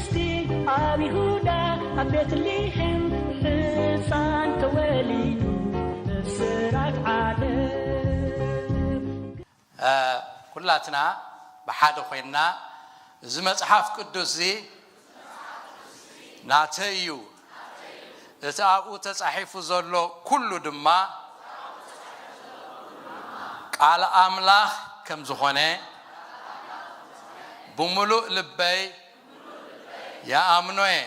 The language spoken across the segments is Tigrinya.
ኣብ ይሁዳ ኣብ ቤትልሔም ሕፃን ተወሊዱ ብስራት ዓለም። እ፣ ኩላትና ብሓደ ኮይንና እዚ መጽሓፍ ቅዱስ እዚ ናተይ እዩ፣ እቲ ኣብኡ ተጻሒፉ ዘሎ ኩሉ ድማ ቃል ኣምላኽ ከም ዝኾነ ብምሉእ ልበይ ይኣምኖ እየ።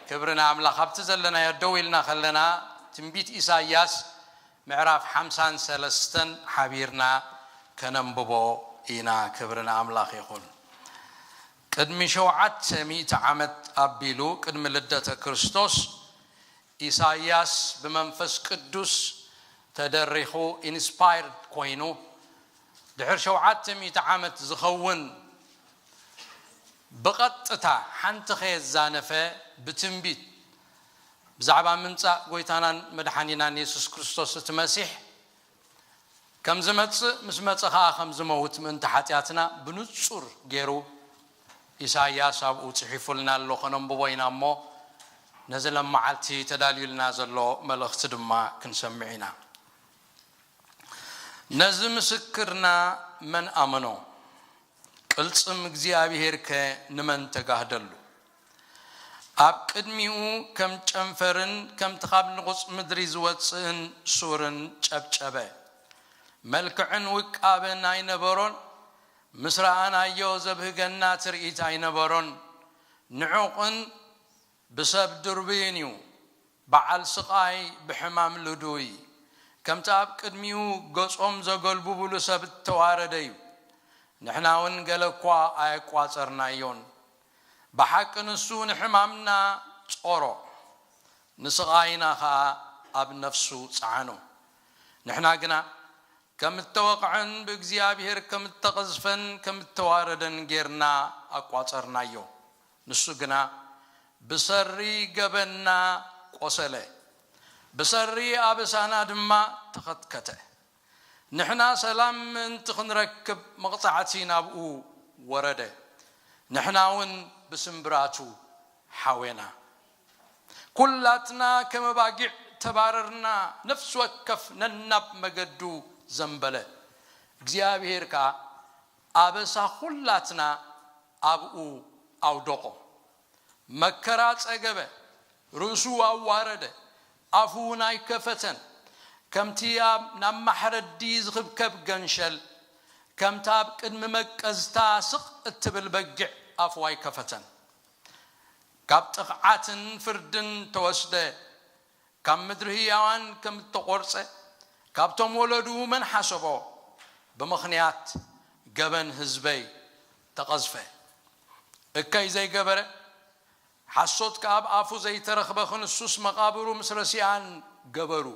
ክብሪ ንኣምላኽ። ኣብቲ ዘለናዮ ደው ኢልና ከለና ትንቢት ኢሳይያስ ምዕራፍ ሓምሳን ሰለስተን ሓቢርና ከነንብቦ ኢና። ክብሪ ንኣምላኽ ይኹን። ቅድሚ ሸውዓተ ሚእቲ ዓመት ኣቢሉ፣ ቅድሚ ልደተ ክርስቶስ፣ ኢሳይያስ ብመንፈስ ቅዱስ ተደሪኹ፣ ኢንስፓየርድ ኮይኑ፣ ድሕሪ ሸውዓተ ሚእቲ ዓመት ዝኸውን ብቐጥታ ሓንቲ ከየዛነፈ ብትንቢት ብዛዕባ ምምጻእ ጎይታናን መድሓኒናን የሱስ ክርስቶስ እቲ መሲሕ ከም ዝመጽእ፣ ምስ መጸ ኸኣ ከም ዝመውት ምእንቲ ሓጢኣትና ብንጹር ገይሩ ኢሳይያስ ኣብኡ ጽሒፉልና ኣሎ። ከነንብቦ ኢና እሞ ነዚ ለመዓልቲ ተዳልዩልና ዘሎ መልእኽቲ ድማ ክንሰምዕ ኢና። ነዚ ምስክርና መን ኣመኖ? ቅልጽም እግዚኣብሄርከ ንመን ተጋህደሉ? ኣብ ቅድሚኡ ከም ጨንፈርን ከምቲ ካብ ንቑጽ ምድሪ ዝወጽእን ሱርን ጨብጨበ። መልክዕን ውቃበን ኣይነበሮን፣ ምስ ረኣናዮ ዘብህገና ትርኢት ኣይነበሮን። ንዑቕን ብሰብ ድርብይን እዩ፣ በዓል ስቓይ ብሕማም ልዱይ። ከምቲ ኣብ ቅድሚኡ ገጾም ዘገልብብሉ ሰብ እተዋረደ እዩ። ንሕና እውን ገለ እኳ ኣየቋጸርናዮን። ብሓቂ ንሱ ንሕማምና ጾሮ፣ ንስቓይና ኸኣ ኣብ ነፍሱ ጸዓኖ። ንሕና ግና ከም እተወቕዐን ብእግዚኣብሔር ከም እተቐዝፈን ከም እተዋረደን ጌርና ኣቋጸርናዮ። ንሱ ግና ብሰሪ ገበንና ቆሰለ፣ ብሰሪ ኣበሳና ድማ ተኸትከተ። ንሕና ሰላም ምእንቲ ክንረክብ መቕጻዕቲ ናብኡ ወረደ፣ ንሕና እውን ብስምብራቱ ሓዌና። ኩላትና ከም ኣባጊዕ ተባረርና፣ ነፍሲ ወከፍ ነናብ መገዱ ዘንበለ። እግዚኣብሔር ከኣ ኣበሳ ኩላትና ኣብኡ ኣውደቖ። መከራ ጸገበ፣ ርእሱ ኣዋረደ፣ ኣፉ እውን ኣይከፈተን። ከምቲ ኣብ፣ ናብ ማሕረዲ ዝኽብከብ ገንሸል፣ ከምቲ ኣብ ቅድሚ መቀዝታ ስቕ እትብል በጊዕ ኣፉ ኣይከፈተን። ካብ ጥቕዓትን ፍርድን ተወስደ፣ ካብ ምድሪ ህያዋን ከም እተቖርጸ፣ ካብቶም ወለዱ መን ሓሰቦ? ብምኽንያት ገበን ህዝበይ ተቐዝፈ። እከይ ዘይገበረ፣ ሓሶት ከኣ ኣብ ኣፉ ዘይተረኽበ ክንሱስ መቓብሩ ምስ ረሲኣን ገበሩ።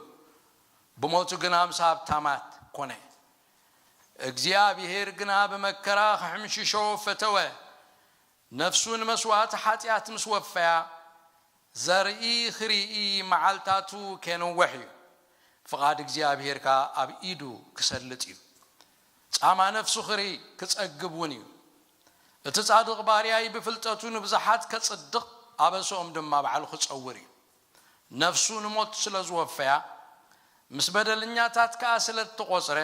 ብሞቱ ግና ምስ ሃብታማት ኮነ። እግዚኣብሔር ግና ብመከራ ክሕምሽሾ ፈተወ። ነፍሱ ንመስዋእቲ ሓጢኣት ምስ ወፈያ፣ ዘርኢ ክርኢ መዓልታቱ ኬንውሕ እዩ። ፍቓድ እግዚኣብሔር ከኣ ኣብ ኢዱ ክሰልጥ እዩ። ጻማ ነፍሱ ክርኢ ክጸግብ እውን እዩ። እቲ ጻድቕ ባርያይ ብፍልጠቱ ንብዙሓት ከጽድቕ፣ ኣበስኦም ድማ ባዕሉ ክጸውር እዩ። ነፍሱ ንሞት ስለ ዝወፈያ፣ ምስ በደለኛታት ከኣ ስለ እተቖጽረ፣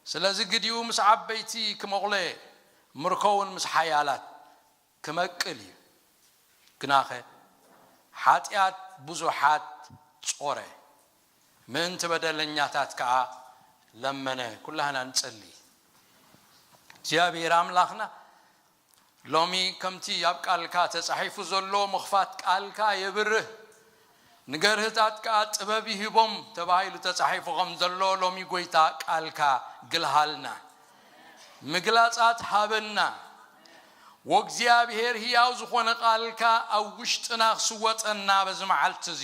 ስለዚ ግዲኡ ምስ ዓበይቲ ክመቑሎ እየ፣ ምርኮ እውን ምስ ሓያላት ክመቅል እዩ። ግናኸ ሓጢኣት ብዙሓት ጾረ፣ ምእንቲ በደለኛታት ከኣ ለመነ። ኩላህና ንጸሊ። እግዚኣብሔር ኣምላኽና፣ ሎሚ ከምቲ ኣብ ቃልካ ተጻሒፉ ዘሎ፣ ምኽፋት ቃልካ የብርህ፣ ንገርህታት ከኣ ጥበብ ይህቦም ተባሂሉ ተጻሒፉ ከም ዘሎ፣ ሎሚ ጐይታ ቃልካ ግልሃልና፣ ምግላጻት ሃበና። ወእግዚኣብሔር፣ ህያው ዝኾነ ቃልካ ኣብ ውሽጥና ክስወጠና በዚ መዓልቲ እዚ፣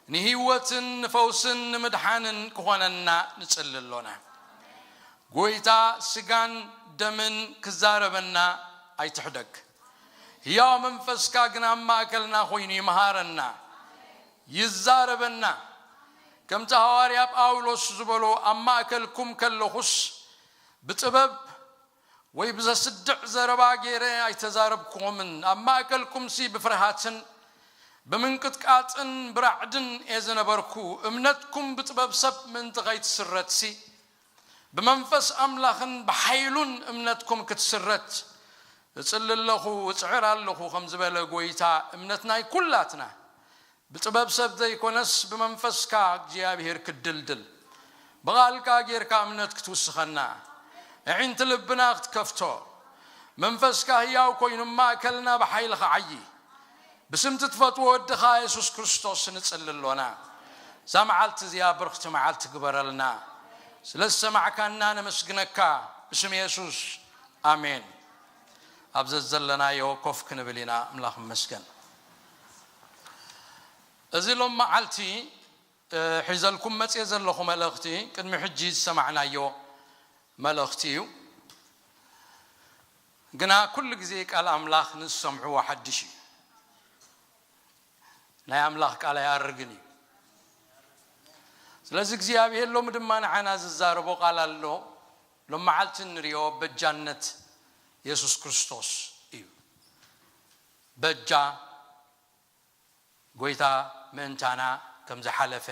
ንህይወትን ንፈውስን ንምድሓንን ክኾነና ንጽሊ ኣሎና። ጐይታ፣ ስጋን ደምን ክዛረበና ኣይትሕደግ። ህያው መንፈስካ ግን ኣብ ማእከልና ኮይኑ ይምሃረና፣ ይዛረበና። ከምቲ ሃዋርያ ጳውሎስ ዝበሎ፣ ኣብ ማእከልኩም ከለኹስ ብጥበብ ወይ ብዘስድዕ ዘረባ ገይረ ኣይተዛረብኩዎምን። ኣብ ማእከልኩምሲ ብፍርሃትን ብምንቅጥቃጥን ብራዕድን እየ ዝነበርኩ። እምነትኩም ብጥበብ ሰብ ምእንቲ ኸይትስረትሲ፣ ብመንፈስ ኣምላኽን ብሓይሉን እምነትኩም ክትስረት እጽሊ ኣለኹ፣ እጽዕር ኣለኹ፣ ከም ዝበለ ጐይታ፣ እምነት ናይ ኵላትና ብጥበብ ሰብ ዘይኮነስ ብመንፈስካ እግዚኣብሔር ክትድልድል፣ ብቓልካ ጌርካ እምነት ክትውስኸና፣ ኣዒንቲ ልብና ክትከፍቶ፣ መንፈስካ ህያው ኮይኑ ማእከልና ብሓይሊ ክዓዪ፣ ብስምቲ ትፈትዎ ወድኻ የሱስ ክርስቶስ ንጽሊ ኣሎና። እዛ መዓልቲ እዚኣ ብርኽቲ መዓልቲ ግበረልና። ስለ ዝሰማዕካና ነመስግነካ፣ ብስም የሱስ፣ ኣሜን። ኣብ ዘዘለናዮ ኮፍ ክንብል ኢና። ኣምላኽ ይመስገን። እዚ ሎም መዓልቲ፣ እ፣ ሒዘልኩም መጽየ ዘለኹ መልእኽቲ ቅድሚ ሕጂ ዝሰማዕናዮ መልእኽቲ እዩ። ግና ኩሉ ግዜ ቃል ኣምላኽ ንዝሰምዕዎ ሓድሽ እዩ። ናይ ኣምላኽ ቃል ኣይኣርግን እዩ። ስለዚ እግዚኣብሔር ሎሚ ድማ ንዓና ዝዛረቦ ቃል ኣሎ። ሎም መዓልቲ እንሪኦ በጃነት የሱስ ክርስቶስ እዩ። በጃ ጐይታ ምእንታና ከም ዝሓለፈ፣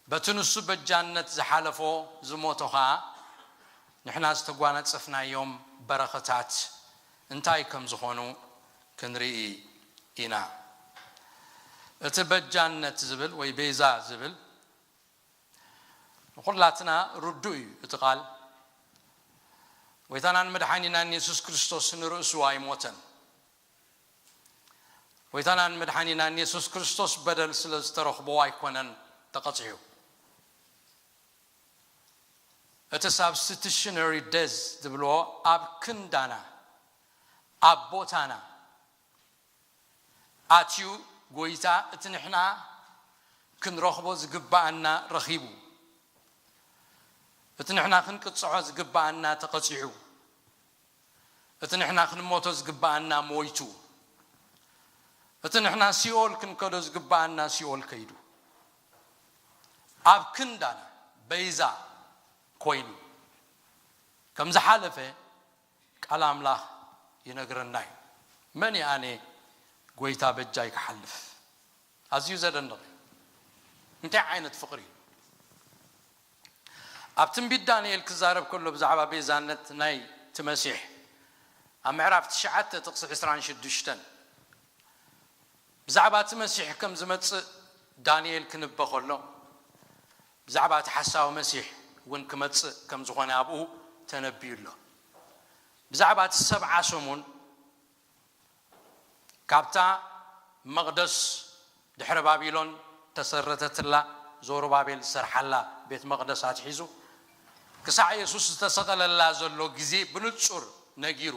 በቲ ንሱ በጃነት ዝሓለፎ ዝሞቶ ኸኣ ንሕና ዝተጓነጸፍናዮም በረኸታት እንታይ ከም ዝኾኑ ክንርኢ ኢና። እቲ በጃነት ዝብል ወይ ቤዛ ዝብል ንኹላትና ርዱእ እዩ። እቲ ቃል ጐይታናን መድሓኒናን የሱስ ክርስቶስ ንርእሱ ኣይሞተን። ጐይታናን መድሓኒናን የሱስ ክርስቶስ በደል ስለ ዝተረኽቦ ኣይኮነን ተቐጺዑ። እቲ ሳብስቲቱሽነሪ ደዝ ዝብልዎ ኣብ ክንዳና፣ ኣብ ቦታና ኣትዩ ጐይታ እቲ ንሕና ክንረኽቦ ዝግብኣና ረኺቡ፣ እቲ ንሕና ክንቅጽዖ ዝግብኣና ተቐጺዑ፣ እቲ ንሕና ክንሞቶ ዝግብኣና ሞይቱ፣ እቲ ንሕና ሲኦል ክንከዶ ዝግብኣና ሲኦል ከይዱ፣ ኣብ ክንዳና በይዛ ኮይኑ ከም ዝሓለፈ ቃል ኣምላኽ ይነግረና እዩ። መን እየ ኣነ ጐይታ በጃይ ክሓልፍ? ኣዝዩ ዘደንቕ እዩ። እንታይ ዓይነት ፍቕሪ እዩ? ኣብ ትንቢት ዳንኤል ክዛረብ ከሎ ብዛዕባ ቤዛነት ናይቲ መሲሕ ኣብ ምዕራፍ ትሽዓተ ጥቕሲ ዕስራን ሽዱሽተን ብዛዕባ እቲ መሲሕ ከም ዝመጽእ ዳንኤል ክንበ ከሎ ብዛዕባ እቲ ሓሳዊ መሲሕ እውን ክመጽእ ከም ዝኾነ ኣብኡ ተነብዩ ኣሎ። ብዛዕባ እቲ ሰብዓ ሰሙን ካብታ መቕደስ ድሕሪ ባቢሎን ተሰረተትላ ዞሩባቤል ዝሰርሓላ ቤት መቕደስ ኣትሒዙ ክሳዕ የሱስ ዝተሰቐለላ ዘሎ ግዜ ብንጹር ነጊሩ፣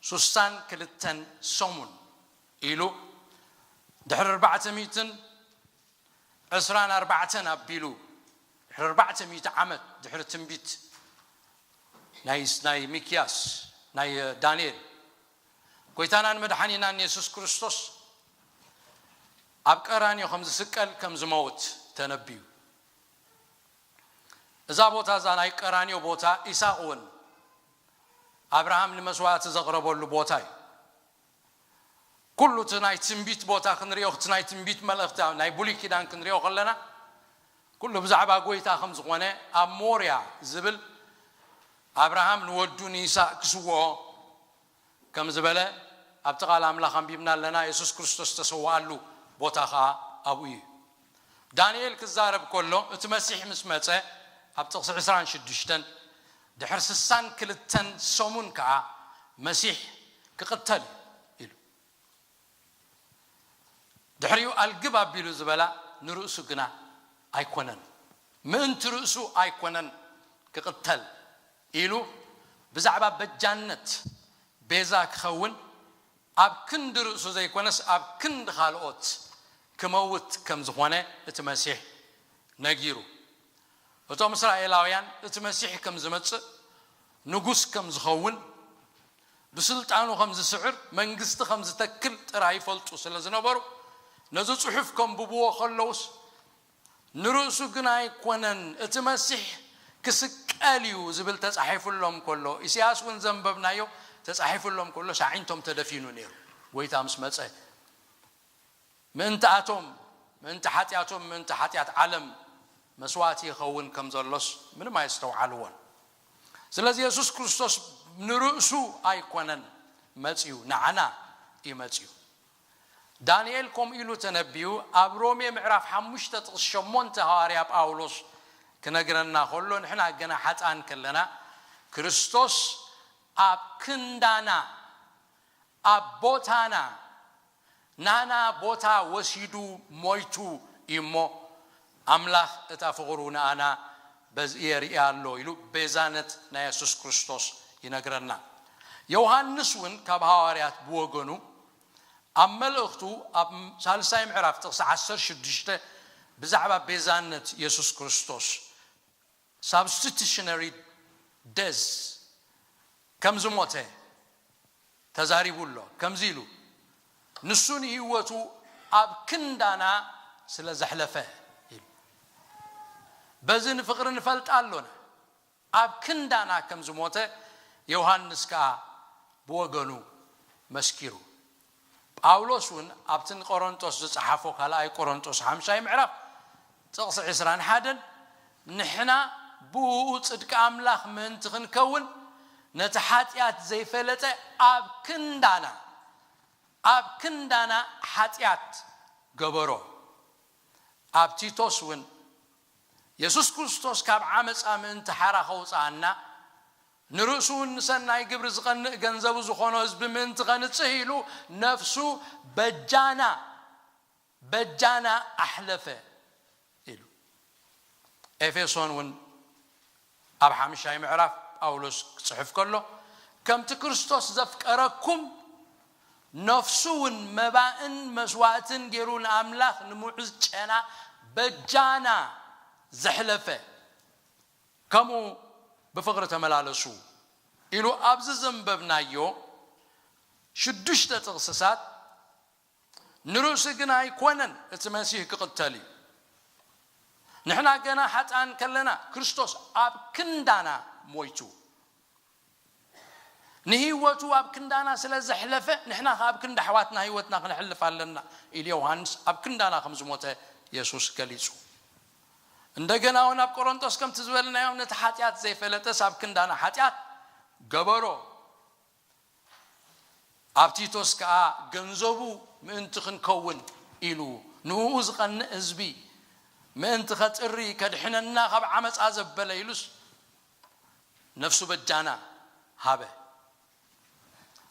ሱሳን ክልተን ሰሙን ኢሉ ድሕሪ ኣርባዕተ ሚእትን ዕስራን ኣርባዕተን ኣቢሉ ድሕሪ ኣርባዕተ ሚእቲ ዓመት ድሕሪ ትንቢት ናይ ናይ ሚክያስ ናይ ዳንኤል ጐይታናን መድሓኒናን የሱስ ክርስቶስ ኣብ ቀራንዮ ከም ዝስቀል ከም ዝመውት ተነብዩ። እዛ ቦታ እዛ ናይ ቀራንዮ ቦታ ኢሳቕ እውን ኣብርሃም ንመስዋእቲ ዘቕረበሉ ቦታ እዩ። ኩሉ እቲ ናይ ትንቢት ቦታ ክንሪኦ እቲ ናይ ትንቢት መልእኽቲ ናይ ብሉይ ኪዳን ክንሪኦ ከለና ኩሉ ብዛዕባ ጐይታ ከም ዝኾነ ኣብ ሞርያ ዝብል ኣብርሃም ንወዱ ንይስሐቅ ክስውኦ ከም ዝበለ ኣብቲ ቃል ኣምላኽ ኣንቢብና ኣለና። የሱስ ክርስቶስ ዝተሰውኣሉ ቦታ ኸኣ ኣብኡ እዩ። ዳንኤል ክዛረብ ከሎ እቲ መሲሕ ምስ መጸ ኣብ ጥቕሲ ዕስራን ሽዱሽተን ድሕሪ ስሳን ክልተን ሰሙን ከኣ መሲሕ ክቕተል እዩ ኢሉ። ድሕሪኡ ኣልግብ ኣቢሉ ዝበላ ንርእሱ ግና ኣይኮነን፣ ምእንቲ ርእሱ ኣይኮነን ክቕተል ኢሉ ብዛዕባ በጃነት ቤዛ ክኸውን ኣብ ክንዲ ርእሱ ዘይኮነስ ኣብ ክንዲ ካልኦት ክመውት ከም ዝኾነ እቲ መሲሕ ነጊሩ። እቶም እስራኤላውያን እቲ መሲሕ ከም ዝመጽእ ንጉስ ከም ዝኸውን ብስልጣኑ ከም ዝስዕር መንግስቲ ከም ዝተክል ጥራይ ይፈልጡ ስለ ዝነበሩ ነዚ ጽሑፍ ከንብብዎ ከለውስ ንርእሱ ግን ኣይኮነን እቲ መሲሕ ክስቀ ቀልዩ ዝብል ተጻሒፉሎም ከሎ፣ ኢሳያስ እውን ዘንበብናዮ ተጻሒፉሎም ከሎ፣ ሳዒንቶም ተደፊኑ ነይሩ። ጎይታ ምስ መጸ፣ ምእንታኣቶም፣ ምእንቲ ሓጢኣቶም፣ ምእንቲ ሓጢኣት ዓለም መስዋእቲ ይኸውን ከም ዘሎስ ምንም ኣየስተውዓልዎን። ስለዚ የሱስ ክርስቶስ ንርእሱ ኣይኮነን መጺኡ፣ ንዓና እዩ መጺኡ። ዳንኤል ከምኡ ኢሉ ተነቢዩ። ኣብ ሮሜ ምዕራፍ ሓሙሽተ ጥቕሲ ሸሞንተ ሃዋርያ ጳውሎስ ክነግረና ከሎ፣ ንሕና ገና ሓጥኣን ከለና፣ ክርስቶስ ኣብ ክንዳና፣ ኣብ ቦታና፣ ናና ቦታ ወሲዱ ሞይቱ እዩ እሞ፣ ኣምላኽ እታ ፍቕሩ ንኣና በዚ የርእያ ኣሎ ኢሉ ቤዛነት ናይ የሱስ ክርስቶስ ይነግረና። ዮሃንስ እውን ካብ ሃዋርያት ብወገኑ ኣብ መልእኽቱ ኣብ ሳልሳይ ምዕራፍ ጥቕሲ ዓሰርተ ሽዱሽተ ብዛዕባ ቤዛነት የሱስ ክርስቶስ፣ ሳብስቲቱሽነሪ ደዝ፣ ከም ዝሞተ ተዛሪቡ ኣሎ። ከምዚ ኢሉ፣ ንሱ ንህይወቱ ኣብ ክንዳና ስለ ዘሕለፈ ኢሉ። በዚ ንፍቕሪ ንፈልጣ ኣሎና። ኣብ ክንዳና ከም ዝሞተ ዮሃንስ ከኣ ብወገኑ መስኪሩ። ጳውሎስ እውን ኣብቲ ንቆሮንጦስ ዝጸሓፎ ካልኣይ ቆሮንጦስ ሓምሻይ ምዕራፍ ጥቕሲ ዕስራን ሓደን፣ ንሕና ብእኡ ጽድቂ ኣምላኽ ምእንቲ ክንከውን፣ ነቲ ሓጢኣት ዘይፈለጠ ኣብ ክንዳና፣ ኣብ ክንዳና ሓጢኣት ገበሮ። ኣብ ቲቶስ እውን፣ የሱስ ክርስቶስ ካብ ዓመጻ ምእንቲ ሓራ ከውጽኣና፣ ንርእሱ እውን ንሰናይ ግብሪ ዝቐንእ ገንዘቡ ዝኾኖ ህዝቢ ምእንቲ ኸንጽህ ኢሉ ነፍሱ በጃና፣ በጃና ኣሕለፈ ኢሉ። ኤፌሶን እውን ኣብ ሓምሻይ ምዕራፍ ጳውሎስ ክጽሕፍ ከሎ፣ ከምቲ ክርስቶስ ዘፍቀረኩም፣ ነፍሱ እውን መባእን መስዋእትን ገይሩ ንኣምላኽ ንምዑዝ ጨና በጃና ዘሕለፈ፣ ከምኡ ብፍቕሪ ተመላለሱ ኢሉ ኣብዚ ዘንበብናዮ ሽዱሽተ ጥቕስታት፣ ንርእሱ ግን ኣይኮነን እቲ መሲህ ክቕተል እዩ። ንሕና ገና ሓጥኣን ከለና፣ ክርስቶስ ኣብ ክንዳና ሞይቱ። ንህይወቱ ኣብ ክንዳና ስለ ዘሕለፈ፣ ንሕና ኸኣ ኣብ ክንዲ ኣሕዋትና ህይወትና ክነሕልፍ ኣለና ኢሉ ዮሃንስ ኣብ ክንዳና ከም ዝሞተ የሱስ ገሊጹ። እንደገና እውን ኣብ ቆሮንቶስ ከምቲ ዝበልናዮ፣ ነቲ ሓጢኣት ዘይፈለጠስ ኣብ ክንዳና ሓጢኣት ገበሮ። ኣብ ቲቶስ ከኣ ገንዘቡ ምእንቲ ክንከውን ኢሉ፣ ንእኡ ዝቐንእ ህዝቢ ምእንቲ ኸጥሪ፣ ከድሕነና ካብ ዓመጻ ዘበለ ኢሉስ ነፍሱ በጃና ሃበ።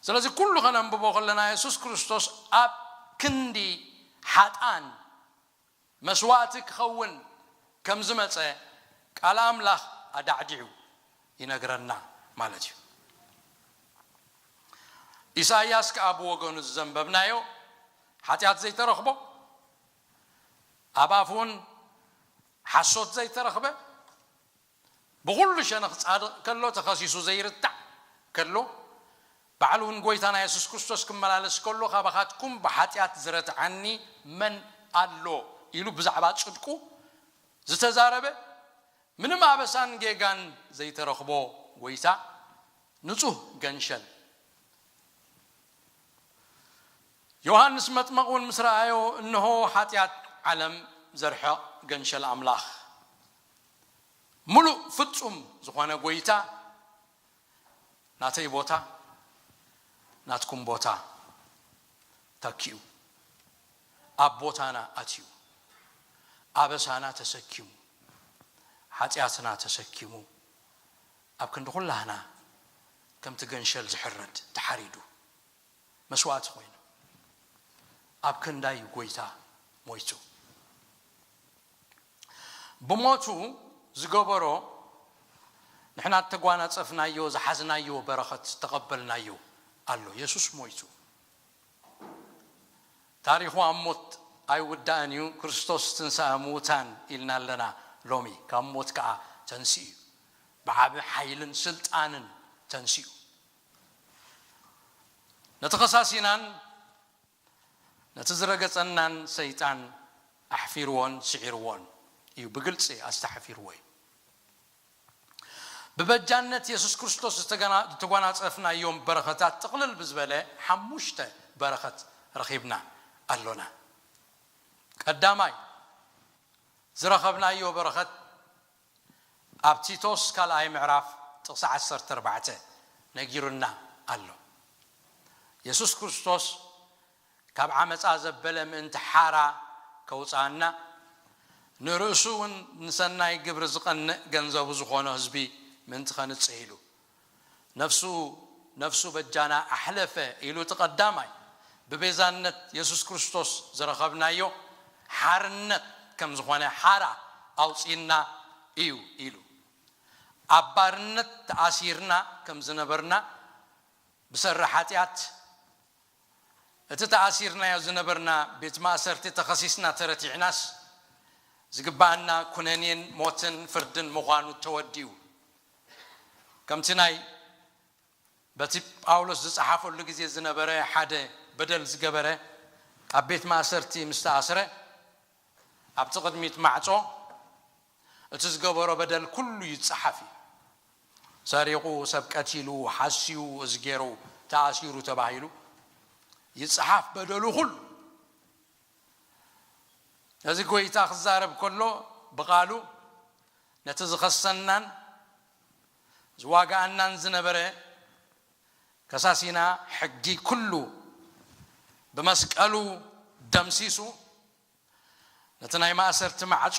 ስለዚ ኩሉ ኸነንብቦ ኸለና፣ የሱስ ክርስቶስ ኣብ ክንዲ ሓጥኣን መስዋእቲ ክኸውን ከም ዝመጸ ቃል ኣምላኽ ኣዳዕዲዑ ይነግረና ማለት እዩ። ኢሳይያስ ከኣ ብወገኑ ዘንበብናዮ፣ ሓጢኣት ዘይተረኽቦ፣ ኣብ ኣፉ እውን ሓሶት ዘይተረኽበ፣ ብኹሉ ሸነኽ ጻድቕ ከሎ፣ ተኸሲሱ ዘይርታዕ ከሎ፣ ባዕሉ እውን ጎይታና የሱስ ክርስቶስ ክመላለስ ከሎ፣ ካባኻትኩም ብሓጢኣት ዝረትዓኒ መን ኣሎ ኢሉ ብዛዕባ ጽድቁ ዝተዛረበ፣ ምንም ኣበሳን ጌጋን ዘይተረኽቦ ጎይታ፣ ንጹህ ገንሸል። ዮሃንስ መጥመቕ እውን ምስ ረኣዮ፣ እንሆ ሓጢኣት ዓለም ዘርሕቕ ገንሸል ኣምላኽ፣ ምሉእ ፍጹም ዝኾነ ጎይታ፣ ናተይ ቦታ ናትኩም ቦታ ተኪኡ፣ ኣብ ቦታና ኣትዩ፣ ኣበሳና ተሰኪሙ፣ ሓጢኣትና ተሰኪሙ፣ ኣብ ክንዲ ኩላህና ከምቲ ገንሸል ዝሕረድ ተሓሪዱ፣ መስዋእቲ ኮይኑ፣ ኣብ ክንዳይ ጎይታ ሞይቱ። ብሞቱ ዝገበሮ፣ ንሕና እተጓናጸፍናዮ፣ ዝሓዝናዮ በረኸት ዝተቐበልናዮ ኣሎ። የሱስ ሞይቱ። ታሪኹ ኣብ ሞት ኣይውዳእን እዩ። ክርስቶስ ትንሳኤ ምዉታን ኢልና ኣለና ሎሚ። ካብ ሞት ከኣ ተንሲኡ እዩ። ብዓቢ ሓይልን ስልጣንን ተንሲኡ። ነቲ ኸሳሲናን ነቲ ዝረገጸናን ሰይጣን ኣሕፊርዎን ስዒርዎን እዩ። ብግልጺ ኣስተሓፊርዎ እዩ። ብበጃነት የሱስ ክርስቶስ ዝተገና- ዝተጓናጸፍናዮም በረኸታት ጥቕልል ብዝበለ ሓሙሽተ በረኸት ረኺብና ኣሎና። ቀዳማይ ዝረኸብናዮ በረኸት ኣብ ቲቶስ ካልኣይ ምዕራፍ ጥቕሲ ዓሰርተ ኣርባዕተ ነጊሩና ኣሎ። የሱስ ክርስቶስ ካብ ዓመፃ ዘበለ ምእንቲ ሓራ ከውፅኣና፣ ንርእሱ እውን ንሰናይ ግብሪ ዝቐንእ ገንዘቡ ዝኾኖ ህዝቢ ምእንቲ ከንጽህ ኢሉ ነፍሱ ነፍሱ በጃና ኣሕለፈ ኢሉ፣ እቲ ቀዳማይ ብቤዛነት የሱስ ክርስቶስ ዝረኸብናዮ ሓርነት ከም ዝኾነ ሓራ ኣውፂና እዩ ኢሉ። ኣብ ባርነት ተኣሲርና ከም ዝነበርና ብሰሪ ሓጢኣት፣ እቲ ተኣሲርናዮ ዝነበርና ቤት ማእሰርቲ ተኸሲስና ተረቲዕናስ፣ ዝግባኣና ኩነኔን ሞትን ፍርድን ምዃኑ ተወዲኡ። ከምቲ ናይ በቲ ጳውሎስ ዝጸሓፈሉ ግዜ ዝነበረ ሓደ በደል ዝገበረ ኣብ ቤት ማእሰርቲ ምስ ተኣስረ፣ ኣብቲ ቅድሚት ማዕጾ እቲ ዝገበሮ በደል ኩሉ ይጸሓፍ እዩ። ሰሪቑ፣ ሰብ ቀቲሉ፣ ሓስዩ፣ እዚ ገይሩ፣ ተኣሲሩ ተባሂሉ ይጸሓፍ በደሉ ኩሉ። እዚ ጎይታ ክዛረብ ከሎ ብቓሉ ነቲ ዝኸሰናን ዝዋግኣናን ዝነበረ ከሳሲና ሕጊ ኩሉ ብመስቀሉ ደምሲሱ፣ ነቲ ናይ ማእሰርቲ ማዕጾ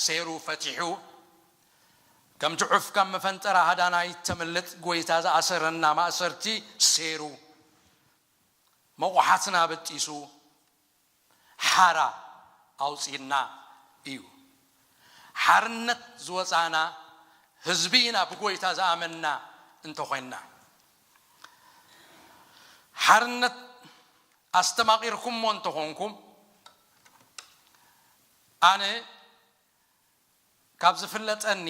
ሴሩ ፈቲሑ፣ ከምቲ ዑፍ ካብ መፈንጠራ ሃዳናይ ተምልጥ ጎይታ ዝኣሰረና ማእሰርቲ ሴሩ፣ መቑሓትና በጢሱ፣ ሓራ ኣውጺእና እዩ። ሓርነት ዝወጻና ህዝቢ ኢና፣ ብጎይታ ዝኣመንና እንተኾይንና። ሓርነት ኣስተማቒርኩሞ እንተኾንኩም፣ ኣነ ካብ ዝፍለጠኒ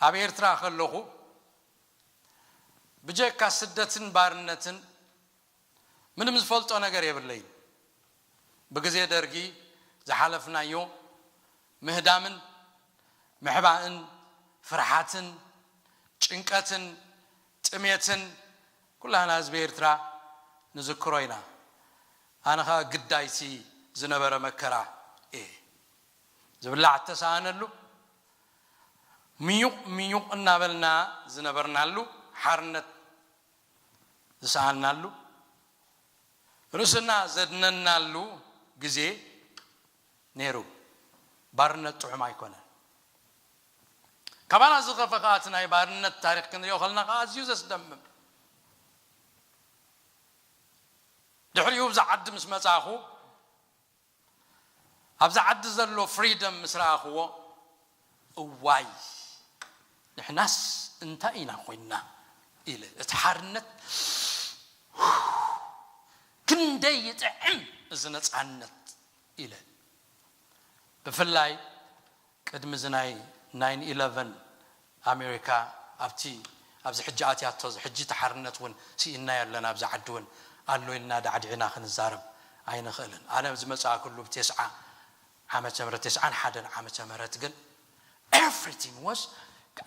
ኣብ ኤርትራ ከለኹ ብጀካ ስደትን ባርነትን ምንም ዝፈልጦ ነገር የብለይን። ብግዜ ደርጊ ዝሓለፍናዮ ምህዳምን ምሕባእን ፍርሓትን ጭንቀትን ጥሜትን ኩላህና ህዝቢ ኤርትራ ንዝክሮ ኢና። ኣነ ኸኣ ግዳይቲ ዝነበረ መከራ እየ። ዝብላዕ እተሰኣነሉ፣ ምዩቕ ምዩቕ እናበልና ዝነበርናሉ፣ ሓርነት ዝሰኣንናሉ፣ ርእስና ዘድነናሉ ግዜ ነይሩ። ባርነት ጥዑም ኣይኮነን። ካባና ዝኸፈ ከኣ እቲ ናይ ባርነት ታሪኽ ክንሪኦ ከለና ከኣ ኣዝዩ ዘስደምም። ድሕሪኡ ብዛ ዓዲ ምስ መጻእኹ፣ ኣብዚ ዓዲ ዘሎ ፍሪደም ምስ ረኣኽዎ፣ እዋይ፣ ንሕናስ እንታይ ኢና ኮይንና ኢለ። እቲ ሓርነት ክንደይ ይጥዕም እዚ ነጻነት ኢለ። ብፍላይ ቅድሚ እዚ ናይ ናይን ኢለቨን ኣሜሪካ ኣብቲ ኣብዚ ሕጂ ኣትያቶ፣ እዚ ሕጂ እቲ ሓርነት እውን ስኢንናዮ ኣለና፣ ኣብዚ ዓዲ እውን ኣሎ ኢልና ዳዕዲዕና ክንዛረብ ኣይንኽእልን። ኣነ ዝመጻእኩሉ ብቴስዓ ዓመተ ምህረት፣ ተስዓን ሓደን ዓመተ ምህረት ግን everything was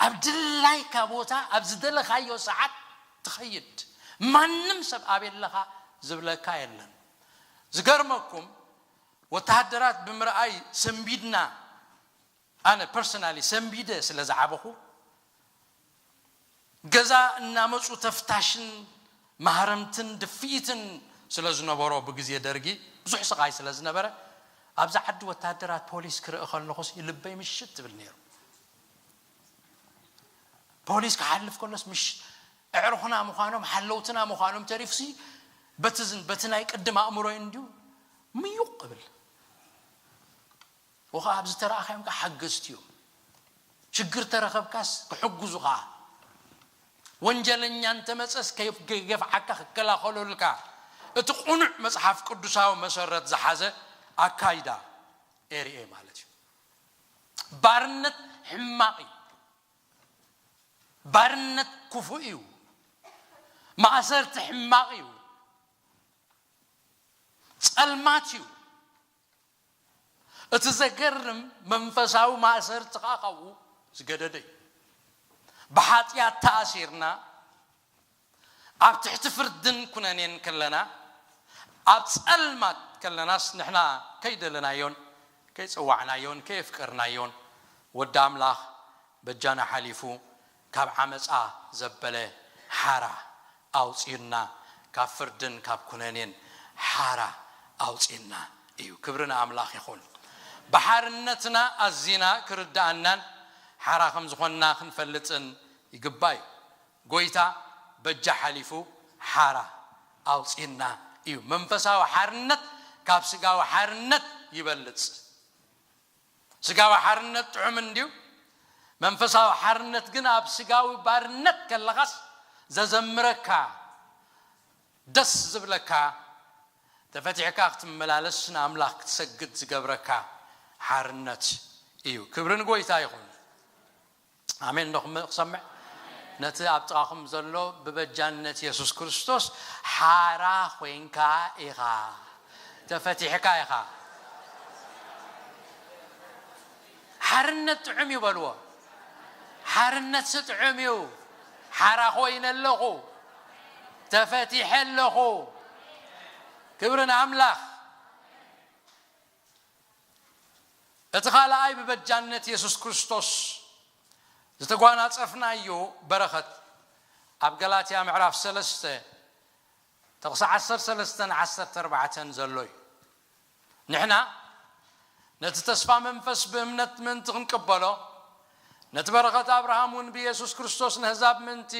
ኣብ ድላይካ ቦታ ኣብ ዝደለኻዮ ሰዓት ትኸይድ። ማንም ሰብ ኣበይ ኣለኻ ዝብለካ የለን። ዝገርመኩም፣ ወተሃደራት ብምርኣይ ሰንቢድና፣ ኣነ ፐርሰናሊ ሰንቢደ ስለ ዝዓበኹ፣ ገዛ እናመፁ ተፍታሽን ማህረምትን ድፍኢትን ስለ ዝነበሮ፣ ብግዜ ደርጊ ብዙሕ ስቓይ ስለ ዝነበረ፣ ኣብዚ ዓዲ ወታደራት ፖሊስ ክርኢ ከለኹስ ልበይ ምሽት ትብል ነይሩ። ፖሊስ ክሓልፍ ከሎስ ምሽ ኣዕሩኽና ምዃኖም ሓለውትና ምዃኖም ተሪፉሲ በቲ ዝን- በቲ ናይ ቅድም ኣእምሮይ እንዲዩ ምዩቕ እብል። ወኸ ኣብ ዝተረኣኻዮም ከ ሓገዝቲ እዮም። ሽግር ተረኸብካስ ክሕግዙኻ፣ ወንጀለኛ እንተመጸስ ከይገፍዓካ ክከላኸሉልካ፣ እቲ ቅኑዕ መጽሓፍ ቅዱሳዊ መሰረት ዝሓዘ ኣካይዳ ኤሪኤ ማለት እዩ። ባርነት ሕማቕ እዩ። ባርነት ክፉእ እዩ። ማእሰርቲ ሕማቕ እዩ። ጸልማት እዩ። እቲ ዘገርም መንፈሳዊ ማእሰርቲ ከኣ ካብኡ ዝገደደ እዩ። ብሓጢኣት ተኣሲርና ኣብ ትሕቲ ፍርድን ኩነኔን ከለና፣ ኣብ ጸልማት ከለናስ ንሕና ከይደለናዮን ከይጸዋዕናዮን ከየፍቀርናዮን ወዲ ኣምላኽ በጃና ሓሊፉ ካብ ዓመጻ ዘበለ ሓራ ኣውጺኡና፣ ካብ ፍርድን ካብ ኩነኔን ሓራ ኣውጺኡና እዩ። ክብሪ ንኣምላኽ ይኹን። ብሓርነትና ኣዚና ክርድኣናን ሓራ ከም ዝኾንና ክንፈልጥን ይግባእ እዩ። ጎይታ በጃ ሓሊፉ ሓራ ኣውጺኡና እዩ። መንፈሳዊ ሓርነት ካብ ስጋዊ ሓርነት ይበልጽ። ስጋዊ ሓርነት ጥዑም እንድዩ። መንፈሳዊ ሓርነት ግን ኣብ ስጋዊ ባርነት ከለኻስ ዘዘምረካ፣ ደስ ዝብለካ፣ ተፈቲሕካ ክትመላለስ ንኣምላኽ ክትሰግድ ዝገብረካ ሓርነት እዩ። ክብሪ ንጎይታ ይኹን። ኣሜን። ዶ ክም-፣ ክሰምዕ? ነቲ ኣብ ጥቓኹም ዘሎ ብበጃነት የሱስ ክርስቶስ ሓራ ኮይንካ ኢኻ፣ ተፈቲሕካ ኢኻ። ሓርነት ጥዑም እዩ በልዎ። ሓርነት ጥዑም እዩ። ሓራ ኮይነ ኣለኹ፣ ተፈቲሐ ኣለኹ። ክብሪ ንኣምላኽ። እቲ ካልኣይ ብበጃነት የሱስ ክርስቶስ ዝተጓናጸፍናዮ በረኸት ኣብ ገላትያ ምዕራፍ ሰለስተ ጥቕሲ ዓሰርተ ሰለስተን ዓሰርተ ኣርባዕተን ዘሎ እዩ። ንሕና ነቲ ተስፋ መንፈስ ብእምነት ምእንቲ ክንቅበሎ፣ ነቲ በረኸት ኣብርሃም እውን ብየሱስ ክርስቶስ ነህዛብ ምእንቲ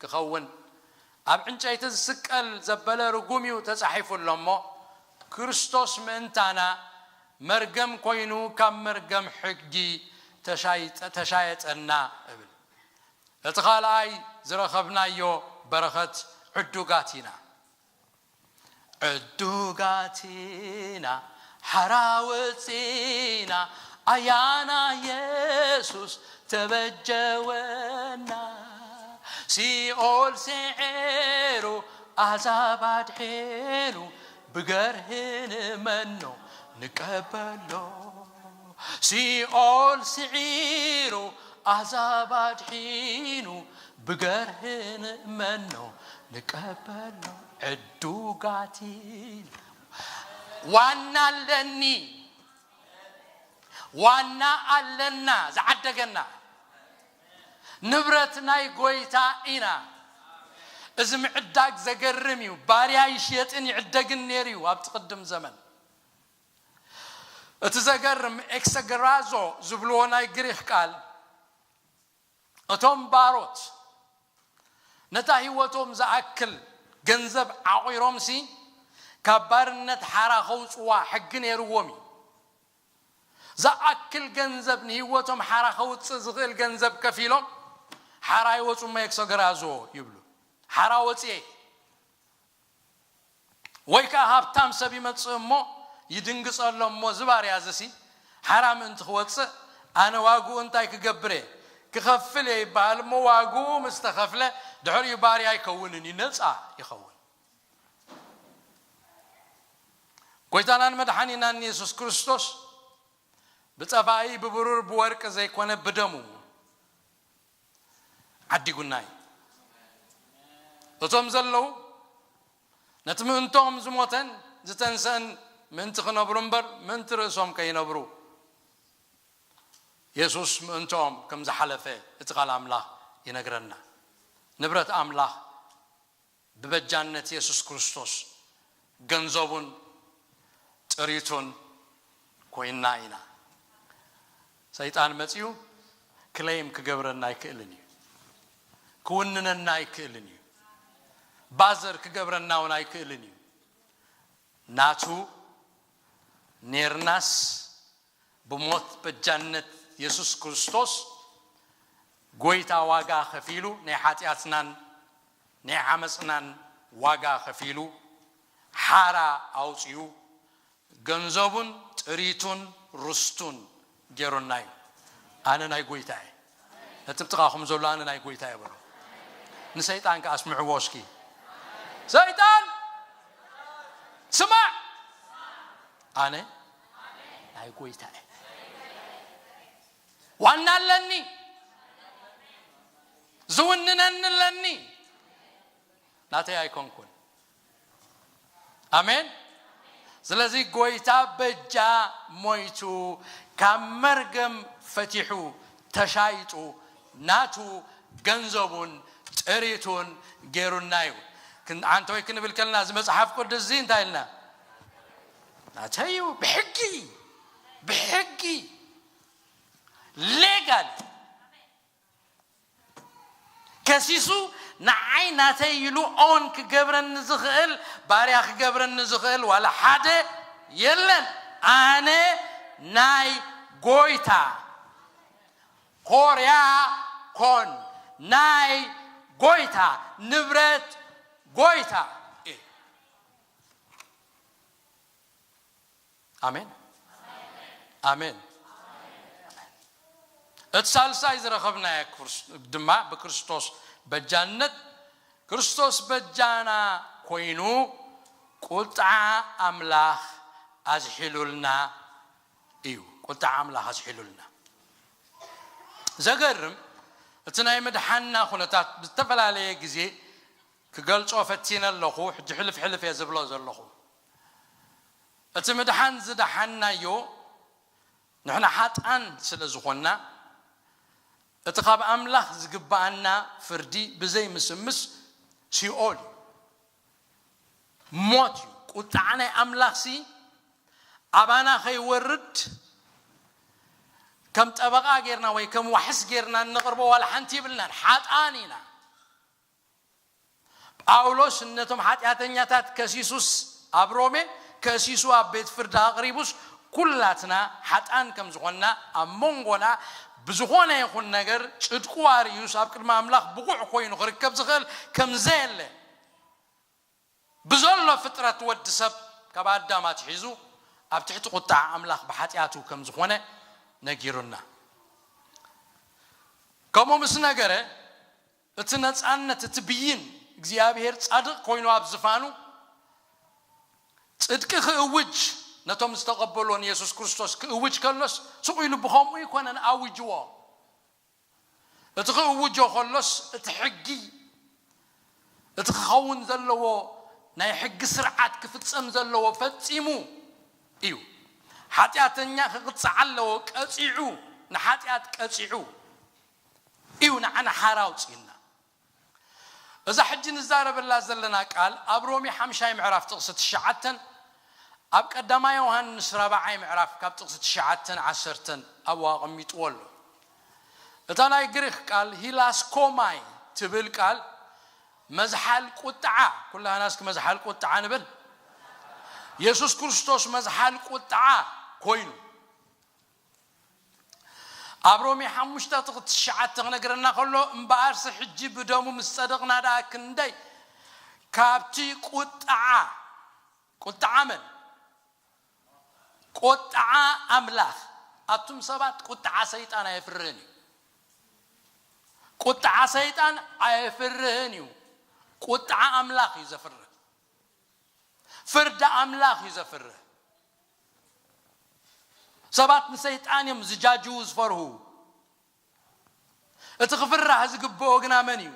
ክኸውን፣ ኣብ ዕንጨይቲ ዝስቀል ዘበለ ርጉም እዩ ተጻሒፉ ኣሎ እሞ፣ ክርስቶስ ምእንታና መርገም ኮይኑ ካብ መርገም ሕጊ ተሻይጠ-፣ ተሻየጠና እብል። እቲ ካልኣይ ዝረኸብናዮ በረኸት ዕዱጋት ኢና። ዕዱጋት ኢና፣ ሓራ ወጺና፣ ኣያና የሱስ ተበጀወና። ሲኦል ስዒሩ፣ ኣሕዛብ ኣድሒኑ፣ ብገርሂ ንእመኖ ንቀበሎ። ሲኦል ስዒሩ፣ ኣሕዛብ ኣድሒኑ፣ ብገርሂ ንእመኖ ንቀበሎ። ዕዱጋት ኢና። ዋና ኣለኒ፣ ዋና ኣለና ዝዓደገና። ንብረት ናይ ጎይታ ኢና። እዚ ምዕዳግ ዘገርም እዩ። ባርያ ይሽየጥን ይዕደግን ነይሩ እዩ ኣብቲ ቅድም ዘመን። እቲ ዘገርም፣ ኤክሰገራዞ ዝብልዎ ናይ ግሪኽ ቃል፣ እቶም ባሮት ነታ ህይወቶም ዝኣክል ገንዘብ ዓቑሮምሲ ካብ ባርነት ሓራ ከውፅዋ ሕጊ ነይርዎም እዩ። ዝኣክል ገንዘብ ንህይወቶም ሓራ ከውፅእ ዝኽእል ገንዘብ ከፊሎም ሓራ ይወፁ እሞ ኤክሰገራዞ ይብሉ። ሓራ ወፅኤ። ወይ ከኣ ሃብታም ሰብ ይመጽእ እሞ ይድንግጸሎ እሞ፣ እዚ ባርያ እዚሲ ሓራ ምእንቲ ክወጽእ ኣነ ዋግኡ እንታይ ክገብር እየ? ክኸፍል እየ ይበሃል እሞ ዋግኡ ምስ ተኸፍለ ድሕሪኡ ባርያ ኣይከውንን እዩ፣ ነጻ ይኸውን። ጎይታናን መድሓኒናን የሱስ ክርስቶስ ብጠፋኢ ብብሩር ብወርቂ ዘይኮነ ብደሙ ዓዲጉና እዩ። እቶም ዘለዉ ነቲ ምእንቶም ዝሞተን ዝተንሰአን ምእንቲ ክነብሩ እምበር ምእንቲ ርእሶም ከይነብሩ የሱስ ምእንቶም ከም ዝሓለፈ እቲ ቃል ኣምላኽ ይነግረና። ንብረት ኣምላኽ ብበጃነት የሱስ ክርስቶስ ገንዘቡን ጥሪቱን ኮይንና ኢና። ሰይጣን መጺኡ ክለይም ክገብረና ኣይክእልን እዩ። ክውንነና ኣይክእልን እዩ። ባዘር ክገብረና እውን ኣይክእልን እዩ። ናቱ ኔርናስ ብሞት በጃነት የሱስ ክርስቶስ ጎይታ ዋጋ ከፊሉ ናይ ሓጢኣትናን ናይ ዓመፅናን ዋጋ ከፊሉ ሓራ ኣውፅኡ ገንዘቡን ጥሪቱን ርስቱን ገይሩና እዩ። ኣነ ናይ ጎይታ እየ። ነቲ ብጥቓኹም ዘሎ ኣነ ናይ ጎይታ እየ በሉ። ንሰይጣን ከኣ ኣስምዕዎ እስኪ። ሰይጣን ስማዕ፣ ኣነ ናይ ጎይታ እየ። ዋና ኣለኒ። ዝውንነኒ ኣለኒ፣ ናተይ ኣይኮንኩን። ኣሜን። ስለዚ ጎይታ በጃ ሞይቱ፣ ካብ መርገም ፈቲሑ፣ ተሻይጡ፣ ናቱ ገንዘቡን ጥሪቱን ገይሩና እዩ። ክን- ኣንተ ወይ ክንብል ከለና፣ እዚ መጽሓፍ ቅዱስ እዚ እንታይ ኢልና? ናተይ እዩ። ብሕጊ፣ ብሕጊ፣ ሌጋል ከሲሱ፣ ንዓይ ናተይ ኢሉ ኦን ክገብረኒ ዝኽእል፣ ባርያ ክገብረኒ ዝኽእል ዋላ ሓደ የለን። ኣነ ናይ ጎይታ፣ ኮርያ ኮን ናይ ጎይታ፣ ንብረት ጎይታ እየ። ኣሜን፣ ኣሜን። እቲ ሳልሳይ ዝረኸብናዮ ክርስ- ድማ ብክርስቶስ በጃነት፣ ክርስቶስ በጃና ኮይኑ ቁጥዓ ኣምላኽ ኣዝሒሉልና እዩ። ቁጥዓ ኣምላኽ ኣዝሒሉልና። ዘገርም፣ እቲ ናይ ምድሓንና ኩነታት ብዝተፈላለየ ግዜ ክገልጾ ፈቲነ ኣለኹ። ሕጂ ሕልፍ ሕልፍ እየ ዝብሎ ዘለኹ። እቲ ምድሓን ዝደሓንናዮ ንሕና ሓጥኣን ስለ ዝኾንና፣ እቲ ካብ ኣምላኽ ዝግብኣና ፍርዲ ብዘይ ምስምስ ሲኦል እዩ፣ ሞት እዩ። ቁጥዓ ናይ ኣምላኽሲ ኣባና ከይወርድ ከም ጠበቓ ጌርና ወይ ከም ዋሕስ ጌርና እንቕርቦ ዋላ ሓንቲ ይብልናን። ሓጥኣን ኢና። ጳውሎስ ነቶም ሓጢኣተኛታት ከሲሱስ፣ ኣብ ሮሜ ከሲሱ ኣብ ቤት ፍርዲ ኣቕሪቡስ፣ ኩላትና ሓጥኣን ከም ዝኾንና፣ ኣብ መንጎና ብዝኾነ ይኹን ነገር ጽድቁ ኣርእዩስ ኣብ ቅድሚ ኣምላኽ ብቑዕ ኮይኑ ክርከብ ዝኽእል ከም ዘየለ፣ ብዘሎ ፍጥረት ወዲ ሰብ ካብ ኣዳም ኣትሒዙ ኣብ ትሕቲ ቁጥዓ ኣምላኽ ብሓጢኣቱ ከም ዝኾነ ነጊሩና። ከምኡ ምስ ነገረ፣ እቲ ነጻነት፣ እቲ ብይን፣ እግዚኣብሔር ጻድቕ ኮይኑ ኣብ ዝፋኑ ጽድቂ ክእውጅ፣ ነቶም ዝተቐበልዎ ንየሱስ ክርስቶስ ክእውጅ ከሎስ፣ ስቕ ኢሉ ብኸምኡ ኣይኮነን ኣዊጅዎ። እቲ ክእውጆ ከሎስ፣ እቲ ሕጊ፣ እቲ ክኸውን ዘለዎ ናይ ሕጊ ስርዓት ክፍጸም ዘለዎ ፈጺሙ እዩ። ሓጢኣተኛ ክቕጻዕ ኣለዎ፣ ቀጺዑ፣ ንሓጢኣት ቀጺዑ እዩ ንዓና ሓራ ኣውጺእና። እዛ ሕጂ ንዛረበላ ዘለና ቃል ኣብ ሮሜ ሓምሻይ ምዕራፍ ጥቕሲ ትሽዓተን፣ ኣብ ቀዳማይ ዮሃንስ ራብዓይ ምዕራፍ ካብ ጥቕሲ ትሽዓተን ዓሰርተን ኣብኡ ኣቐሚጥዎ ኣሎ። እታ ናይ ግሪኽ ቃል ሂላስኮማይ ትብል ቃል መዝሓል ቁጥዓ፣ ኩላህና እስኪ መዝሓል ቁጥዓ ንብል። የሱስ ክርስቶስ መዝሓል ቁጥዓ ኮይኑ ኣብ ሮሜ ሓሙሽተ ትሽዓተ ክነግረና ከሎ፣ እምበኣርሲ ሕጂ ብደሙ ምስ ጸደቕና ደኣ ክንደይ ካብቲ ቁጥዓ፣ ቁጥዓ መን? ቁጥዓ ኣምላኽ። ኣቱም ሰባት፣ ቁጥዓ ሰይጣን ኣየፍርህን እዩ። ቁጥዓ ሰይጣን ኣየፍርህን እዩ። ቁጥዓ ኣምላኽ እዩ ዘፍርህ። ፍርዲ ኣምላኽ እዩ ዘፍርህ። ሰባት ንሰይጣን እዮም ዝጃጅዉ፣ ዝፈርሁ። እቲ ክፍራሕ ዝግብኦ ግና መን እዩ?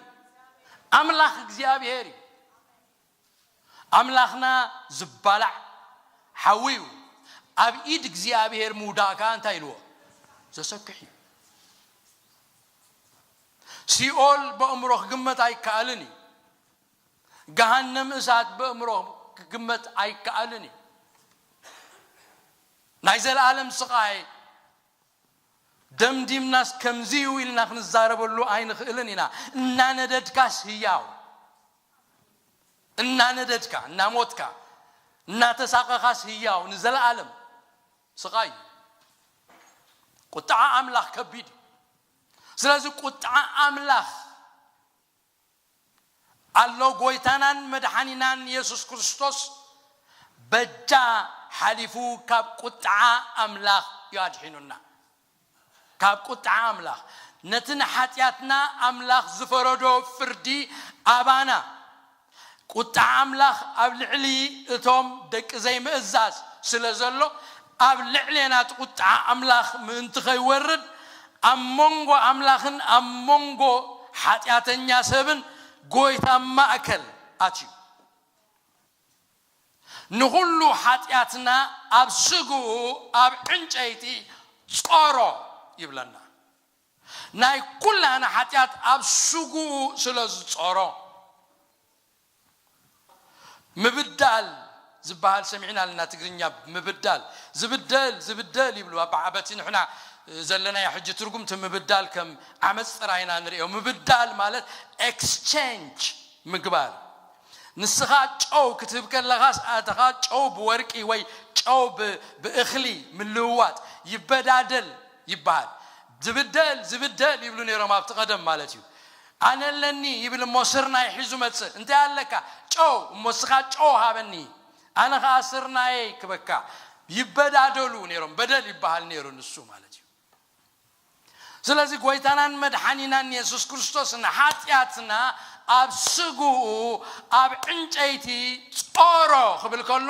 ኣምላኽ እግዚኣብሔር እዩ። ኣምላኽና ዝባላዕ ሓዊ እዩ። ኣብ ኢድ እግዚኣብሔር ምውዳቕ ከኣ እንታይ ኢልዎ? ዘሰክሕ እዩ። ሲኦል ብኣእምሮ ክግመት ኣይከኣልን እዩ። ገሃነም እሳት ብኣእምሮ ክግመት ኣይከኣልን እዩ። ናይ ዘለኣለም ስቓይ ደምዲምናስ ከምዚ እዩ ኢልና ክንዛረበሉ ኣይንኽእልን ኢና። እናነደድካስ ህያው፣ እናነደድካ፣ እናሞትካ፣ እናተሳቐኻስ ህያው ንዘለኣለም ስቓይ እዩ። ቁጥዓ ኣምላኽ ከቢድ እዩ። ስለዚ ቁጥዓ ኣምላኽ ኣሎ። ጎይታናን መድሓኒናን የሱስ ክርስቶስ በጃ ሓሊፉ ካብ ቁጥዓ ኣምላኽ እዩ ኣድሒኑና። ካብ ቁጥዓ ኣምላኽ፣ ነቲ ንሓጢኣትና ኣምላኽ ዝፈረዶ ፍርዲ ኣባና። ቁጥዓ ኣምላኽ ኣብ ልዕሊ እቶም ደቂ ዘይምእዛዝ ስለ ዘሎ፣ ኣብ ልዕሌና እቲ ቁጥዓ ኣምላኽ ምእንቲ ከይወርድ፣ ኣብ መንጎ ኣምላኽን ኣብ መንጎ ሓጢኣተኛ ሰብን ጎይታ ማእከል ኣትዩ። ንኹሉ ሓጢኣትና ኣብ ስግኡ ኣብ ዕንጨይቲ ጾሮ ይብለና። ናይ ኩላና ሓጢኣት ኣብ ስግኡ ስለ ዝጾሮ፣ ምብዳል ዝበሃል ሰሚዕና ኣለና። ትግርኛ ምብዳል፣ ዝብደል ዝብደል ይብሉ። ኣባዓበቲ ንሕና ዘለናዮ ሕጂ ትርጉም እቲ ምብዳል ከም ዓመፅ ጥራይ ኢና ንርእዮ። ምብዳል ማለት ኤክስቼንጅ ምግባር። ንስኻ ጨው ክትህብ ከለኻስ ኣተኻ ጨው ብወርቂ ወይ ጨው ብ- ብእኽሊ ምልውዋጥ ይበዳደል ይበሃል። ዝብደል ዝብደል ይብሉ ነይሮም ኣብቲ ቀደም ማለት እዩ። ኣነ ኣለኒ ይብል እሞ ስርናይ ሒዙ መጽእ። እንታይ ኣለካ? ጨው። እሞ እስኻ ጨው ሃበኒ፣ ኣነ ኸኣ ስርናየይ ክበካ። ይበዳደሉ ነይሮም። በደል ይበሃል ነይሩ ንሱ ማለት እዩ። ስለዚ ጎይታናን መድሓኒናን የሱስ ክርስቶስ ንሓጢኣትና ኣብ ስግኡ ኣብ ዕንጨይቲ ጾሮ ክብል ከሎ፣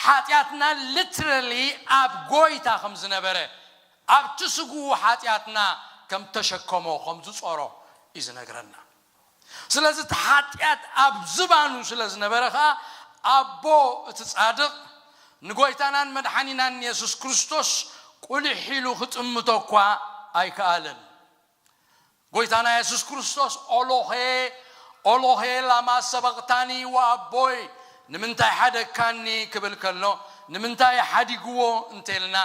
ሓጢኣትና ሊትራሊ ኣብ ጎይታ ከም ዝነበረ፣ ኣብቲ ስግኡ ሓጢኣትና ከም ተሸከሞ ከም ዝጾሮ እዩ ዝነግረና። ስለዚ እቲ ሓጢኣት ኣብ ዝባኑ ስለ ዝነበረ ኸኣ፣ ኣቦ እቲ ጻድቕ ንጎይታናን መድሓኒናን የሱስ ክርስቶስ ቁሊሕ ኢሉ ክጥምቶ እኳ ኣይከኣለን። ጎይታና የሱስ ክርስቶስ ኦሎሄ ኦሎሄ ላማ ሰበቕታኒ፣ ወኣቦይ ንምንታይ ሓደግካኒ ክብል ከሎ፣ ንምንታይ ሓዲግዎ እንተልና፣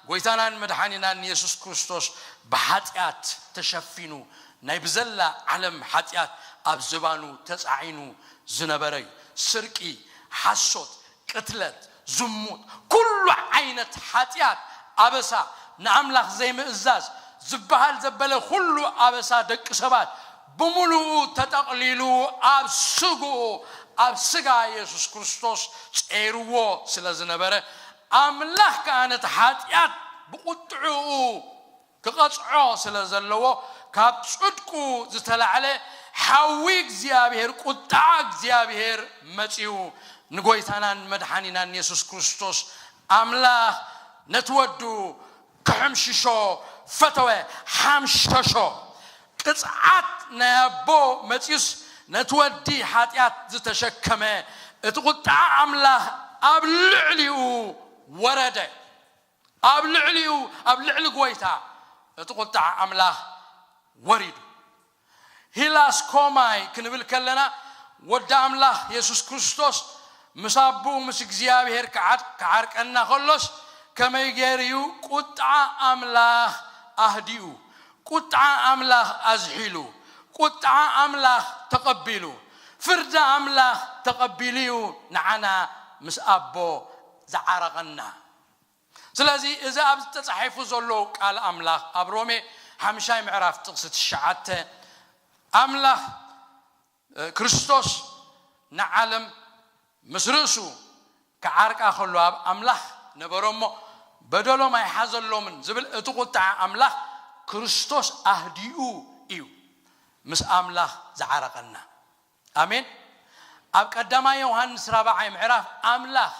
ጎይታናን መድሓኒናን የሱስ ክርስቶስ ብሓጢኣት ተሸፊኑ፣ ናይ ብዘላ ዓለም ሓጢኣት ኣብ ዝባኑ ተጻዒኑ ዝነበረ እዩ። ስርቂ፣ ሓሶት፣ ቅትለት፣ ዝሙት፣ ኩሉ ዓይነት ሓጢኣት፣ ኣበሳ፣ ንኣምላኽ ዘይምእዛዝ ዝበሃል ዘበለ ኩሉ ኣበሳ ደቂ ሰባት ብምሉኡ ተጠቕሊሉ ኣብ ስግኡ፣ ኣብ ስጋ የሱስ ክርስቶስ ጸይርዎ ስለ ዝነበረ፣ ኣምላኽ ከኣ ነቲ ሓጢኣት ብቁጥዕኡ ክቐጽዖ ስለ ዘለዎ፣ ካብ ጽድቁ ዝተላዕለ ሓዊ እግዚኣብሔር፣ ቁጣ እግዚኣብሔር መጺኡ ንጎይታናን መድሓኒናን የሱስ ክርስቶስ። ኣምላኽ ነቲ ወዱ ክሕምሽሾ ፈተወ፣ ሓምሸሾ። ቅጽዓት ናይ ኣቦ መጺኡስ፣ ነቲ ወዲ ሓጢኣት ዝተሸከመ፣ እቲ ቁጣ ኣምላኽ ኣብ ልዕሊኡ ወረደ። ኣብ ልዕሊኡ፣ ኣብ ልዕሊ ጎይታ እቲ ቁጣ ኣምላኽ ወሪዱ። ሂላስ ኮማይ ክንብል ከለና፣ ወዲ ኣምላኽ የሱስ ክርስቶስ ምስ ኣቦኡ ምስ እግዚኣብሔር ክዓድ- ክዓርቀና ከሎስ፣ ከመይ ገይሩ እዩ ቁጥዓ ኣምላኽ ኣህዲኡ፣ ቁጥዓ ኣምላኽ ኣዝሒሉ፣ ቁጥዓ ኣምላኽ ተቐቢሉ፣ ፍርዲ ኣምላኽ ተቐቢሉ እዩ ንዓና ምስ ኣቦ ዝዓረቐና። ስለዚ እዚ ኣብዚ ተጻሒፉ ዘሎ ቃል ኣምላኽ ኣብ ሮሜ ሓምሻይ ምዕራፍ ጥቕሲ ትሽዓተ፣ ኣምላኽ ክርስቶስ ንዓለም ምስ ርእሱ ክዓርቃ ከሎ ኣብ ኣምላኽ ነበሮ እሞ በደሎም ኣይሓዘሎምን ዝብል እቲ ቁጥዓ ኣምላኽ ክርስቶስ ኣህዲኡ እዩ ምስ ኣምላኽ ዝዓረቐና። ኣሜን። ኣብ ቀዳማይ ዮሃንስ ራብዓይ ምዕራፍ ኣምላኽ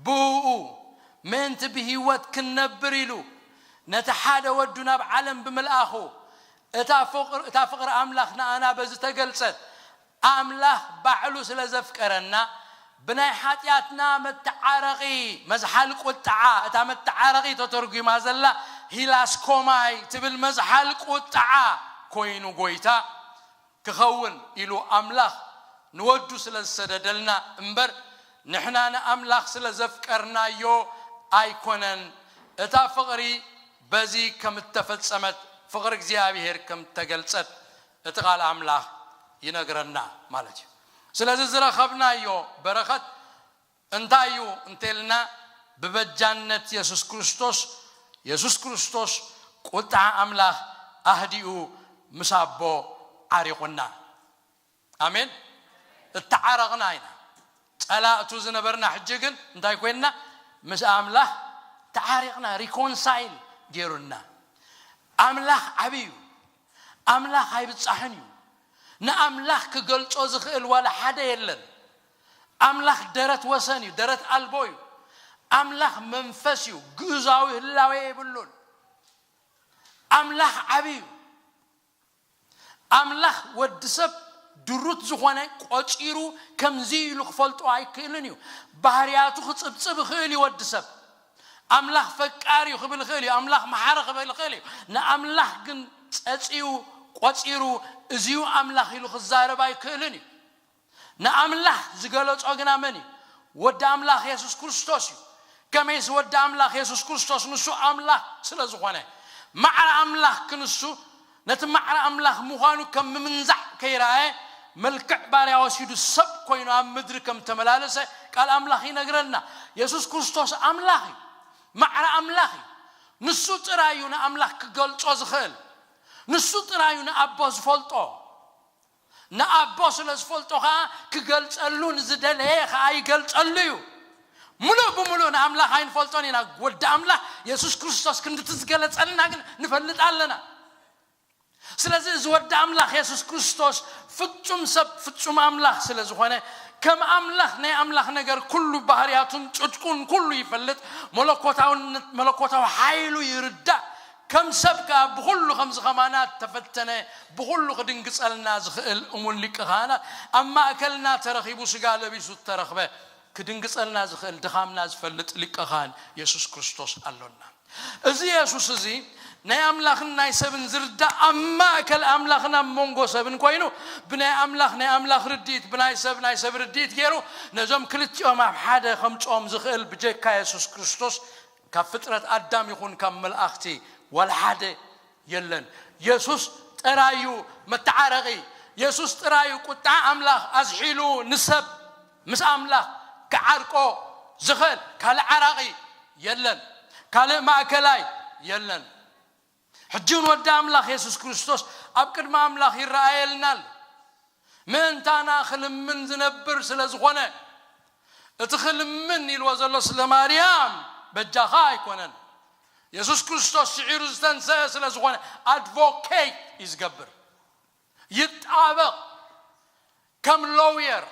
ብእኡ ምእንቲ ብህይወት ክንነብር ኢሉ ነቲ ሓደ ወዱ ናብ ዓለም ብምልኣኹ እታ ፍቕር- እታ ፍቕሪ ኣምላኽ ንኣና በዚ ተገልጸት። ኣምላኽ ባዕሉ ስለ ዘፍቀረና ብናይ ሓጢኣትና መተዓረቒ መዝሓል ቁጥዓ፣ እታ መተዓረቒ ተተርጒማ ዘላ ሂላስኮማይ ትብል መዝሓል ቁጥዓ ኮይኑ ጎይታ ክኸውን ኢሉ ኣምላኽ ንወዱ ስለ ዝሰደደልና እምበር ንሕና ንኣምላኽ ስለ ዘፍቀርናዮ ኣይኮነን። እታ ፍቕሪ በዚ ከም እተፈጸመት፣ ፍቕሪ እግዚኣብሔር ከም እተገልጸት እቲ ቃል ኣምላኽ ይነግረና ማለት እዩ። ስለዚ ዝረኸብናዮ በረኸት እንታይ እዩ እንተልና፣ ብበጃነት የሱስ ክርስቶስ፣ የሱስ ክርስቶስ ቁጥዓ ኣምላኽ ኣህዲኡ ምስ ኣቦ ዓሪቑና። ኣሜን። እተዓረቕና ኢና። ጸላእቱ ዝነበርና ሕጂ ግን እንታይ ኮይንና? ምስ ኣምላኽ ተዓሪቕና፣ ሪኮንሳይል ገይሩና። ኣምላኽ ዓብይ እዩ። ኣምላኽ ኣይብጻሕን እዩ። ንኣምላኽ ክገልጾ ዝኽእል ዋላ ሓደ የለን። ኣምላኽ ደረት ወሰን እዩ፣ ደረት ኣልቦ እዩ። ኣምላኽ መንፈስ እዩ፣ ግእዛዊ ህላዌ የብሉን። ኣምላኽ ዓብይ እዩ። ኣምላኽ ወዲ ሰብ ድሩት ዝኾነ ቆጺሩ ከምዚ ኢሉ ክፈልጦ ኣይክእልን እዩ። ባህርያቱ ክጽብጽብ ይኽእል እዩ ወዲ ሰብ። ኣምላኽ ፈቃር እዩ ክብል ይኽእል እዩ። ኣምላኽ መሓሪ ክብል ይኽእል እዩ። ንኣምላኽ ግን ጸጺዩ ቆጺሩ እዚዩ ኣምላኽ ኢሉ ክዛረብ ኣይክእልን እዩ። ንኣምላኽ ዝገለጾ ግና መን እዩ? ወዲ ኣምላኽ የሱስ ክርስቶስ እዩ። ከመይስ ወዲ ኣምላኽ የሱስ ክርስቶስ ንሱ ኣምላኽ ስለ ዝኾነ፣ ማዕረ ኣምላኽ ክንሱ ነቲ ማዕረ ኣምላኽ ምዃኑ ከም ምምንዛዕ ከይረኣየ፣ መልክዕ ባርያ ወሲዱ ሰብ ኮይኑ ኣብ ምድሪ ከም ተመላለሰ ቃል ኣምላኽ ይነግረና። የሱስ ክርስቶስ ኣምላኽ እዩ። ማዕረ ኣምላኽ እዩ። ንሱ ጥራይ እዩ ንኣምላኽ ክገልጾ ዝኽእል። ንሱ ጥራይ እዩ ንኣቦ ዝፈልጦ። ንኣቦ ስለ ዝፈልጦ ኸዓ ክገልጸሉ ንዝደለየ ኸዓ ይገልጸሉ እዩ። ሙሉእ ብሙሉእ ንኣምላኽ ኣይንፈልጦን ኢና። ወዲ ኣምላኽ የሱስ ክርስቶስ ክንድቲ ዝገለጸልና ግን ንፈልጥ ኣለና። ስለዚ እዚ ወዲ ኣምላኽ የሱስ ክርስቶስ ፍጹም ሰብ ፍጹም ኣምላኽ ስለ ዝኾነ፣ ከም ኣምላኽ ናይ ኣምላኽ ነገር ኩሉ ባህርያቱን ጽድቁን ኩሉ ይፈልጥ። መለኮታውነት መለኮታዊ ሓይሉ ይርዳእ። ከም ሰብ ከኣ ብኹሉ ከምዚ ኸማና ተፈተነ። ብኹሉ ክድንግጸልና ዝኽእል እሙን ሊቀ ካህናት ኣብ ማእከልና ተረኺቡ ስጋ ለቢሱ እተረኽበ፣ ክድንግጸልና ዝኽእል ድኻምና ዝፈልጥ ሊቀ ካህን የሱስ ክርስቶስ ኣሎና። እዚ የሱስ እዚ ናይ ኣምላኽን ናይ ሰብን ዝርዳእ፣ ኣብ ማእከል ኣምላኽን ኣብ መንጎ ሰብን ኮይኑ፣ ብናይ ኣምላኽ ናይ ኣምላኽ ርድኢት፣ ብናይ ሰብ ናይ ሰብ ርድኢት ገይሩ ነዞም ክልቲኦም ኣብ ሓደ ከምጽኦም ዝኽእል ብጀካ የሱስ ክርስቶስ ካብ ፍጥረት ኣዳም ይኹን ካብ መላእኽቲ ዋላ ሓደ የለን። የሱስ ጥራይ እዩ መተዓረቒ። የሱስ ጥራይ እዩ ቁጥዓ ኣምላኽ ኣዝሒሉ ንሰብ ምስ ኣምላኽ ክዓርቆ ዝኽእል። ካልእ ዓራቒ የለን። ካልእ ማእከላይ የለን። ሕጂ እውን ወዲ ኣምላኽ የሱስ ክርስቶስ ኣብ ቅድሚ ኣምላኽ ይረኣየልና ኣሎ። ምእንታና ክልምን ዝነብር ስለ ዝኾነ፣ እቲ ክልምን ኢልዎ ዘሎ ስለ ማርያም በጃኻ ኣይኮነን። የሱስ ክርስቶስ ስዒሩ ዝተንሰአ ስለ ዝኾነ ኣድቮኬት እዩ ዝገብር፣ ይጣበቕ ከም ሎውየር።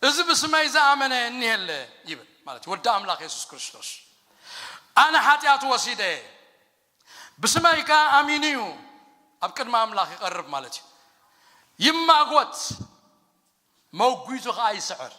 እዚ ብስመይ ዝኣመነ እኒሀለ ይብል ማለት እዩ። ወዲ ኣምላኽ የሱስ ክርስቶስ ኣነ ሓጢኣቱ ወሲደ ብስመይ ከኣ ኣሚኑ እዩ ኣብ ቅድሚ ኣምላኽ ይቐርብ ማለት እዩ። ይማጎት፣ መጒቱ ከኣ ይስዕር።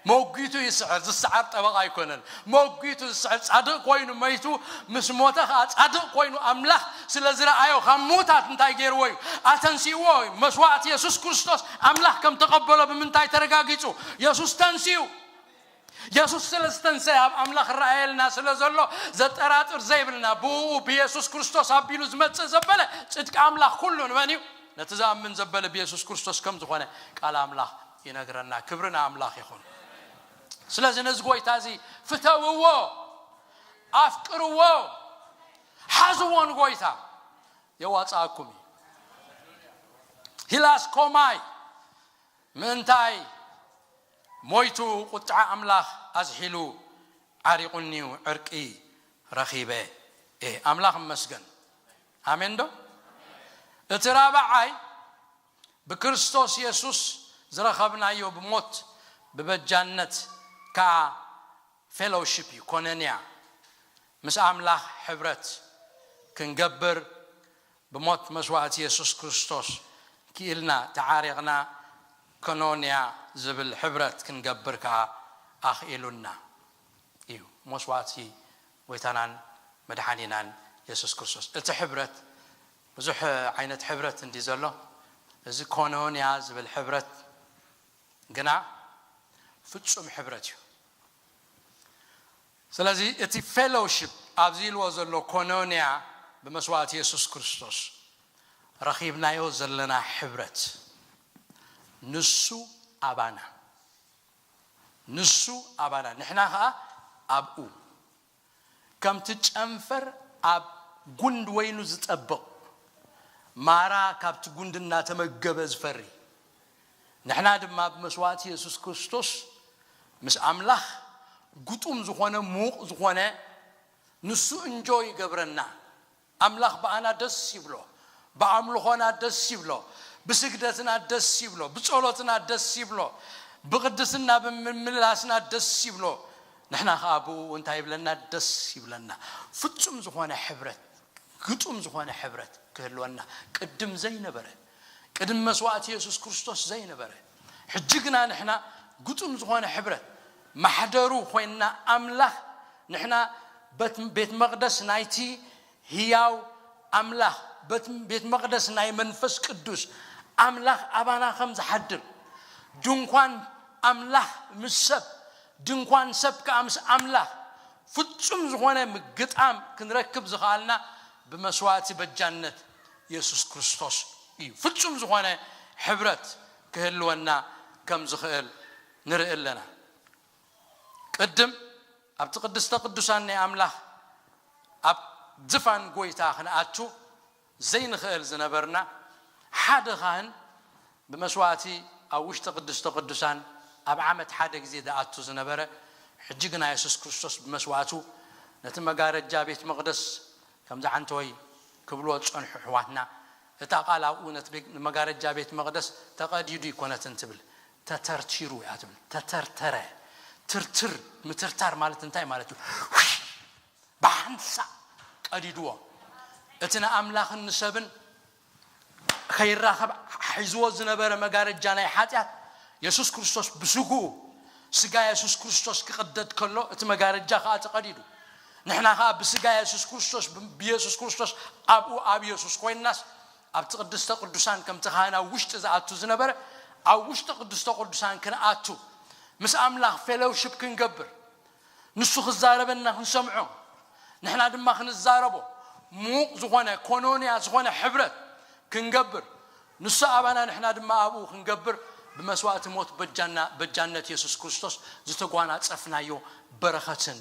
መጒቱ ይስዕር፣ ዝስዓር ጠበቓ ኣይኮነን። መጒቱ ዝስዕር፣ ጻድቕ ኮይኑ መይቱ፣ ምስ ሞተ ከኣ ጻድቕ ኮይኑ ኣምላኽ ስለ ዝረኣዮ ካብ ምዉታት እንታይ ገይርዎ እዩ? ኣተንሲእዎ እዩ። መስዋእቲ የሱስ ክርስቶስ ኣምላኽ ከም ተቐበሎ ብምንታይ ተረጋጊጹ? የሱስ ተንሲኡ። የሱስ ስለ ዝተንሰየ ኣብ ኣምላኽ ይረኣየልና ስለ ዘሎ ዘጠራጥር ዘይብልና፣ ብኡ ብየሱስ ክርስቶስ ኣቢሉ ዝመጽእ ዘበለ ጽድቂ ኣምላኽ ኩሉ ንመን እዩ? ነቲ ዝኣምን ዘበለ ብየሱስ ክርስቶስ ከም ዝኾነ ቃል ኣምላኽ ይነግረና። ክብሪ ንኣምላኽ ይኹን። ስለዚ ነዚ ጎይታ እዚ ፍተውዎ፣ ኣፍቅርዎ፣ ሓዝዎ። ንጎይታ የዋጽኣኩም እዩ። ሂላስ ኮማይ ምእንታይ ሞይቱ ቁጥዓ ኣምላኽ ኣዝሒሉ ዓሪቑኒዩ ዕርቂ ረኺበ። ኤ ኣምላኽ እመስገን። ኣሜን ዶ? እቲ ራብዓይ ብክርስቶስ የሱስ ዝረኸብናዮ ብሞት ብበጃነት ከኣ ፌሎውሺፕ እዩ፣ ኮነንያ። ምስ ኣምላኽ ሕብረት ክንገብር ብሞት መስዋእቲ የሱስ ክርስቶስ ክኢልና ተዓሪቕና፣ ኮኖንያ ዝብል ሕብረት ክንገብር ከኣ ኣኽኢሉና እዩ መስዋእቲ ጎይታናን መድሓኒናን የሱስ ክርስቶስ። እቲ ሕብረት ብዙሕ ዓይነት ሕብረት እንዲ ዘሎ፣ እዚ ኮኖንያ ዝብል ሕብረት ግና ፍጹም ሕብረት እዩ። ስለዚ እቲ ፌሎውሺፕ ኣብዚ ኢልዎ ዘሎ ኮኖንያ ብመስዋእቲ የሱስ ክርስቶስ ረኺብናዮ ዘለና ሕብረት ንሱ ኣባና፣ ንሱ ኣባና፣ ንሕና ኸኣ ኣብኡ። ከምቲ ጨንፈር ኣብ ጉንድ ወይኑ ዝጠብቕ፣ ማራ ካብቲ ጉንድ እናተመገበ ዝፈሪ፣ ንሕና ድማ ብመስዋእቲ የሱስ ክርስቶስ ምስ ኣምላኽ ግጡም ዝኾነ፣ ምዉቕ ዝኾነ፣ ንሱ እንጆ ይገብረና። ኣምላኽ ብኣና ደስ ይብሎ፣ ብኣምልኾና ደስ ይብሎ፣ ብስግደትና ደስ ይብሎ፣ ብጸሎትና ደስ ይብሎ፣ ብቕድስና ብምምላስና ደስ ይብሎ። ንሕና ኸኣ ብኡ እንታይ ይብለና? ደስ ይብለና። ፍጹም ዝኾነ ሕብረት ግጡም ዝኾነ ሕብረት ክህልወና፣ ቅድም ዘይነበረ፣ ቅድም መስዋእቲ የሱስ ክርስቶስ ዘይነበረ፣ ሕጂ ግና ንሕና ግጡም ዝኾነ ሕብረት ማሕደሩ ኮይንና፣ ኣምላኽ ንሕና በት- ቤት መቕደስ ናይቲ ህያው ኣምላኽ፣ በት- ቤት መቕደስ ናይ መንፈስ ቅዱስ ኣምላኽ ኣባና ከም ዝሓድር፣ ድንኳን ኣምላኽ ምስ ሰብ፣ ድንኳን ሰብ ከኣ ምስ ኣምላኽ ፍጹም ዝኾነ ምግጣም ክንረክብ ዝኸኣልና ብመስዋእቲ በጃነት የሱስ ክርስቶስ እዩ። ፍጹም ዝኾነ ሕብረት ክህልወና ከም ዝኽእል ንርኢ ኣለና። ቅድም ኣብቲ ቅድስተ ቅዱሳን ናይ ኣምላኽ ኣብ ዝፋን ጎይታ ክንኣቱ ዘይንኽእል ዝነበርና፣ ሓደ ካህን ብመስዋእቲ ኣብ ውሽጢ ቅድስተ ቅዱሳን ኣብ ዓመት ሓደ ግዜ ዝኣቱ ዝነበረ፣ ሕጂ ግና የሱስ ክርስቶስ ብመስዋእቱ ነቲ መጋረጃ ቤት መቕደስ፣ ከምዚ ዓንተወይ ክብልዎ ዝጸንሑ ኣሕዋትና፣ እታ ቃል ኣብኡ ነቲ ቤት- ንመጋረጃ ቤት መቕደስ ተቐዲዱ ኣይኮነትን ትብል፣ ተተርቲሩ እያ ትብል። ተተርተረ፣ ትርትር፣ ምትርታር ማለት እንታይ ማለት እዩ? ብሓንሳእ ቀዲድዎ። እቲ ንኣምላኽን ንሰብን ከይራኸብ ሒዝዎ ዝነበረ መጋረጃ ናይ ሓጢኣት፣ የሱስ ክርስቶስ ብስግኡ፣ ስጋ የሱስ ክርስቶስ ክቕደድ ከሎ፣ እቲ መጋረጃ ከኣ ተቐዲዱ። ንሕና ከኣ ብስጋ የሱስ ክርስቶስ፣ ብ- ብየሱስ ክርስቶስ ኣብኡ ኣብ የሱስ ኮይንናስ፣ ኣብቲ ቅድስተ ቅዱሳን ከምቲ ካህን ኣብ ውሽጢ ዝኣቱ ዝነበረ፣ ኣብ ውሽጢ ቅድስተ ቅዱሳን ክንኣቱ፣ ምስ ኣምላኽ ፌሎውሺፕ ክንገብር፣ ንሱ ክዛረበና ክንሰምዖ፣ ንሕና ድማ ክንዛረቦ፣ ምዉቕ ዝኾነ፣ ኮኖንያ ዝኾነ ሕብረት ክንገብር፣ ንሱ ኣባና፣ ንሕና ድማ ኣብኡ ክንገብር፣ ብመስዋእቲ ሞት በጃና፣ በጃነት የሱስ ክርስቶስ ዝተጓናጸፍናዮ በረኸትን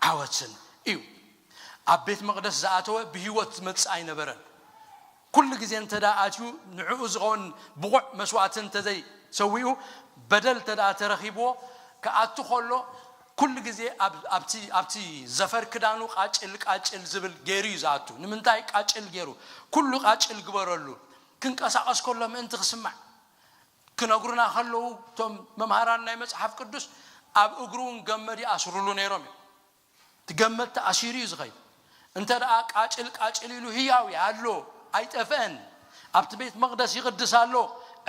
ዓወትን እዩ። ኣብ ቤት መቕደስ ዝኣተወ ብህይወት ዝመጽእ ኣይነበረን። ኩሉ ግዜ እንተ ደኣ ኣትዩ፣ ንዕኡ ዝኸውን ብቑዕ መስዋእቲ እንተ ዘይሰዊኡ፣ በደል እንተ ደኣ ተረኺብዎ፣ ክኣቱ ከሎ፣ ኩሉ ግዜ ኣብ- ኣብቲ ኣብቲ ዘፈር ክዳኑ ቃጭል ቃጭል ዝብል ገይሩ እዩ ዝኣቱ። ንምንታይ ቃጭል ገይሩ? ኩሉ ቃጭል ግበረሉ። ክንቀሳቐስ ከሎ ምእንቲ ክስማዕ፣ ክነግሩና ከለዉ፣ እቶም መምሃራን ናይ መጽሓፍ ቅዱስ ኣብ እግሩ እውን ገመድ ይኣስሩሉ ነይሮም እዮም። እቲ ገመድ ተኣሲሩ እዩ ዝኸይድ። እንተ ደኣ ቃጭል ቃጭል ኢሉ ህያው እዩ ኣሎ፣ ኣይጠፍአን። ኣብቲ ቤት መቕደስ ይቕድስ ኣሎ፣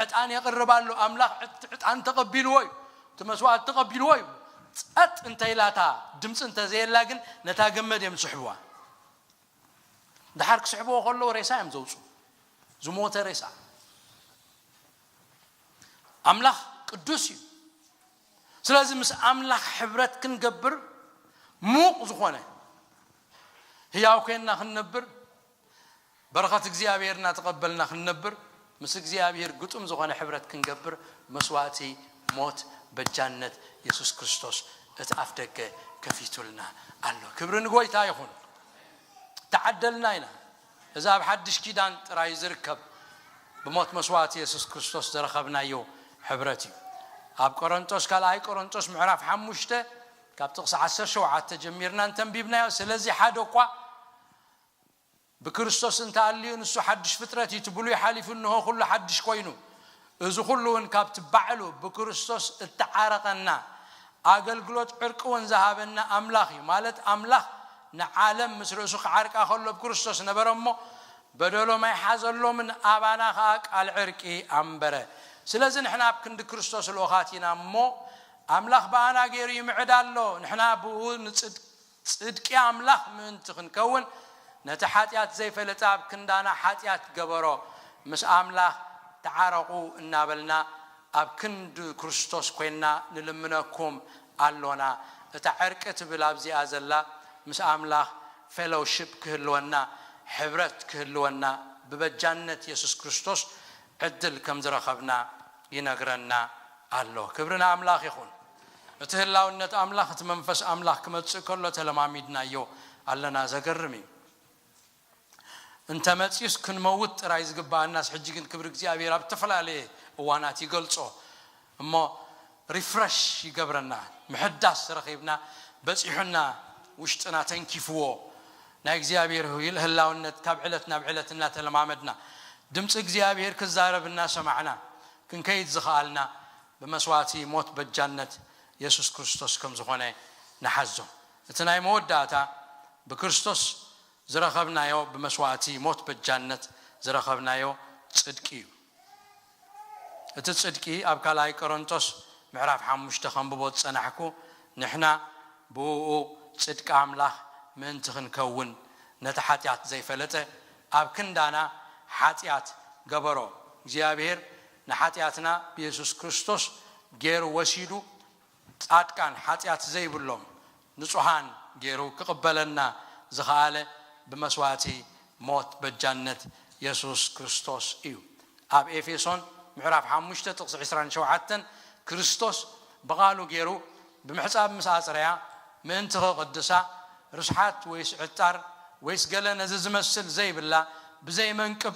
ዕጣን የቕርብ ኣሎ። ኣምላኽ ዕጥ- ዕጣን ተቐቢልዎ እዩ፣ እቲ መስዋእቲ ተቐቢልዎ እዩ። ጸጥ እንተ ኢላታ፣ ድምፂ እንተ ዘየላ ግን፣ ነታ ገመድ እዮም ዝስሕብዋ። ድሓር ክስሕብዎ ከለዉ ሬሳ እዮም ዘውፁ፣ ዝሞተ ሬሳ። ኣምላኽ ቅዱስ እዩ። ስለዚ ምስ ኣምላኽ ሕብረት ክንገብር፣ ምዉቕ ዝኾነ ህያው ኮይንና ክንነብር፣ በረኸት እግዚኣብሔር እናተቐበልና ክንነብር፣ ምስ እግዚኣብሔር ግጡም ዝኾነ ሕብረት ክንገብር፣ መስዋእቲ ሞት በጃነት የሱስ ክርስቶስ እቲ ኣፍ ደገ ከፊቱልና ኣሎ። ክብሪ ንጎይታ ይኹን። ተዓደልና ኢና። እዚ ኣብ ሓድሽ ኪዳን ጥራይ ዝርከብ ብሞት መስዋእቲ የሱስ ክርስቶስ ዝረኸብናዮ ሕብረት እዩ። ኣብ ቆሮንጦስ፣ ካልኣይ ቆሮንጦስ ምዕራፍ ሓሙሽተ ካብ ጥቕሲ ዓሰርተ ሸውዓተ ጀሚርና እንተንቢብናዮ፣ ስለዚ ሓደ እኳ ብክርስቶስ እንተኣልዩ ንሱ ሓድሽ ፍጥረት እዩ፣ እቲ ብሉይ ሓሊፉ እንሆ ኩሉ ሓድሽ ኮይኑ። እዚ ኩሉ እውን ካብቲ ባዕሉ ብክርስቶስ እተዓረቐና፣ ኣገልግሎት ዕርቂ እውን ዝሃበና ኣምላኽ እዩ። ማለት ኣምላኽ ንዓለም ምስ ርእሱ ክዓርቃ ከሎ ብክርስቶስ ነበረ እሞ በደሎም ኣይሓዘሎምን፣ ኣባና ኸዓ ቃል ዕርቂ ኣንበረ። ስለዚ ንሕና ኣብ ክንዲ ክርስቶስ ልኡኻት ኢና እሞ ኣምላኽ ብኣና ገይሩ ይምዕድ ኣሎ። ንሕና ብኡ ንጽድቅ ጽድቂ ኣምላኽ ምእንቲ ክንከውን ነቲ ሓጢኣት ዘይፈለጠ ኣብ ክንዳና ሓጢኣት ገበሮ። ምስ ኣምላኽ ተዓረቑ እናበልና ኣብ ክንዲ ክርስቶስ ኮይንና ንልምነኩም ኣሎና። እታ ዕርቂ ትብል ኣብዚኣ ዘላ ምስ ኣምላኽ ፌሎውሺፕ ክህልወና፣ ሕብረት ክህልወና ብበጃነት የሱስ ክርስቶስ ዕድል ከም ዝረኸብና ይነግረና ኣሎ። ክብሪ ንኣምላኽ ይኹን። እቲ ህላውነት ኣምላኽ፣ እቲ መንፈስ ኣምላኽ ክመጽእ ከሎ ተለማሚድናዮ ኣለና። ዘገርም እዩ። እንተ መጺኡስ ክንመውት ጥራይ ዝግብኣናስ፣ ሕጂ ግን ክብሪ እግዚኣብሔር ኣብ ዝተፈላለየ እዋናት ይገልጾ እሞ ሪፍረሽ ይገብረና። ምሕዳስ ረኺብና፣ በጺሑና፣ ውሽጥና ተንኪፍዎ፣ ናይ እግዚኣብሔር ህላውነት ካብ ዕለት ናብ ዕለት እናተለማመድና፣ ድምፂ እግዚኣብሔር ክዛረብ እናሰማዕና ክንከይድ ዝኸኣልና ብመስዋእቲ ሞት በጃነት የሱስ ክርስቶስ ከም ዝኾነ ንሓዞ። እቲ ናይ መወዳእታ ብክርስቶስ ዝረኸብናዮ ብመስዋእቲ ሞት በጃነት ዝረኸብናዮ ጽድቂ እዩ። እቲ ጽድቂ ኣብ ካልኣይ ቆሮንቶስ ምዕራፍ ሓሙሽተ ከንብቦ ዝጸናሕኩ፣ ንሕና ብእኡ ጽድቂ ኣምላኽ ምእንቲ ክንከውን፣ ነቲ ሓጢኣት ዘይፈለጠ ኣብ ክንዳና ሓጢኣት ገበሮ። እግዚኣብሔር ንሓጢኣትና ብየሱስ ክርስቶስ ገይሩ ወሲዱ፣ ጻድቃን ሓጢኣት ዘይብሎም ንጹሃን ገይሩ ክቕበለና ዝኸኣለ ብመስዋእቲ ሞት በጃነት የሱስ ክርስቶስ እዩ። ኣብ ኤፌሶን ምዕራፍ ሓሙሽተ ጥቕሲ ዕስራን ሸውዓተን፣ ክርስቶስ ብቓሉ ገይሩ ብምሕጻብ ምስ ኣጽረያ፣ ምእንቲ ክቕድሳ፣ ርስሓት ወይስ ዕጣር ወይስ ገለ ነዚ ዝመስል ዘይብላ፣ ብዘይ መንቅብ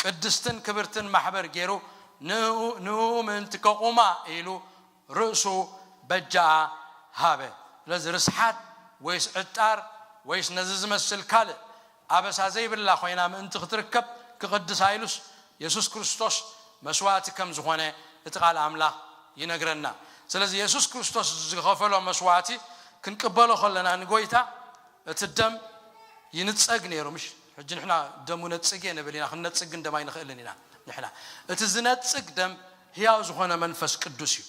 ቅድስትን ክብርትን ማሕበር ገይሩ፣ ንኡ-፣ ንኡ ምእንቲ ከቑማ ኢሉ ርእሱ በጃኣ ሃበ። ስለዚ ርስሓት ወይስ ዕጣር ወይስ ነዚ ዝመስል ካልእ ኣበሳ ዘይብላ ኮይና ምእንቲ ክትርከብ፣ ክቕድሳ ኢሉስ የሱስ ክርስቶስ መስዋእቲ ከም ዝኾነ እቲ ቃል ኣምላኽ ይነግረና። ስለዚ የሱስ ክርስቶስ ዝኸፈሎ መስዋእቲ ክንቅበሎ ከለና ንጎይታ፣ እቲ ደም ይንጸግ ነይሩ። ምሽ ሕጂ ንሕና ደሙ ነጽግ እየ ንብል ኢና፣ ክንነጽግ ግን ደም ኣይንኽእልን ኢና። ንሕና እቲ ዝነጽግ ደም ህያው ዝኾነ መንፈስ ቅዱስ እዩ።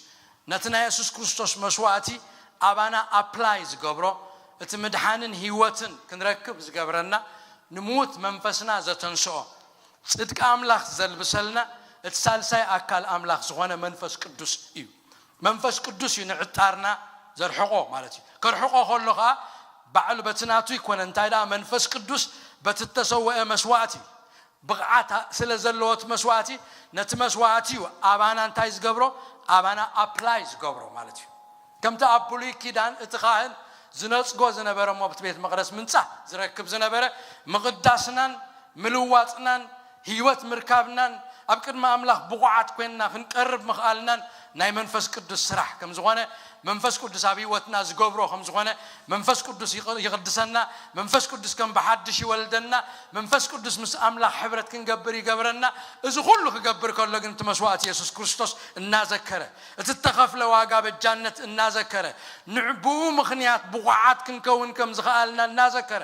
ነቲ ናይ የሱስ ክርስቶስ መስዋእቲ ኣባና ኣፕላይ ዝገብሮ፣ እቲ ምድሓንን ህይወትን ክንረክብ ዝገብረና፣ ንምዉት መንፈስና ዘተንስኦ፣ ጽድቂ ኣምላኽ ዘልብሰልና፣ እቲ ሳልሳይ ኣካል ኣምላኽ ዝኾነ መንፈስ ቅዱስ እዩ። መንፈስ ቅዱስ እዩ ንዕጣርና ዘርሕቆ ማለት እዩ። ከርሕቆ ከሎ ኸኣ ባዕሉ በቲ ናቱ ይኮነ፣ እንታይ ደኣ መንፈስ ቅዱስ በቲ እተሰወአ መስዋእቲ ብቕዓት ስለ ዘለዎ እቲ መስዋእቲ፣ ነቲ መስዋእቲ እዩ ኣባና እንታይ ዝገብሮ? ኣባና ኣፕላይ ዝገብሮ ማለት እዩ። ከምቲ ኣብ ብሉይ ኪዳን እቲ ካህን ዝነጽጎ ዝነበረ እሞ ኣብቲ ቤት መቕደስ ምንጻህ ዝረክብ ዝነበረ፣ ምቕዳስናን ምልዋጥናን ህይወት ምርካብናን ኣብ ቅድሚ ኣምላኽ ብቑዓት ኮይንና ክንቀርብ ምኽኣልናን ናይ መንፈስ ቅዱስ ስራሕ ከም ዝኾነ፣ መንፈስ ቅዱስ ኣብ ህይወትና ዝገብሮ ከም ዝኾነ፣ መንፈስ ቅዱስ ይቕ-፣ ይቕድሰና፣ መንፈስ ቅዱስ ከም ብሓድሽ ይወልደና፣ መንፈስ ቅዱስ ምስ ኣምላኽ ሕብረት ክንገብር ይገብረና። እዚ ኩሉ ክገብር ከሎ ግን እቲ መስዋእቲ የሱስ ክርስቶስ እናዘከረ፣ እቲ እተኸፍለ ዋጋ በጃነት እናዘከረ፣ ንዕ-፣ ብኡ ምኽንያት ብቑዓት ክንከውን ከም ዝኸኣልና እናዘከረ፣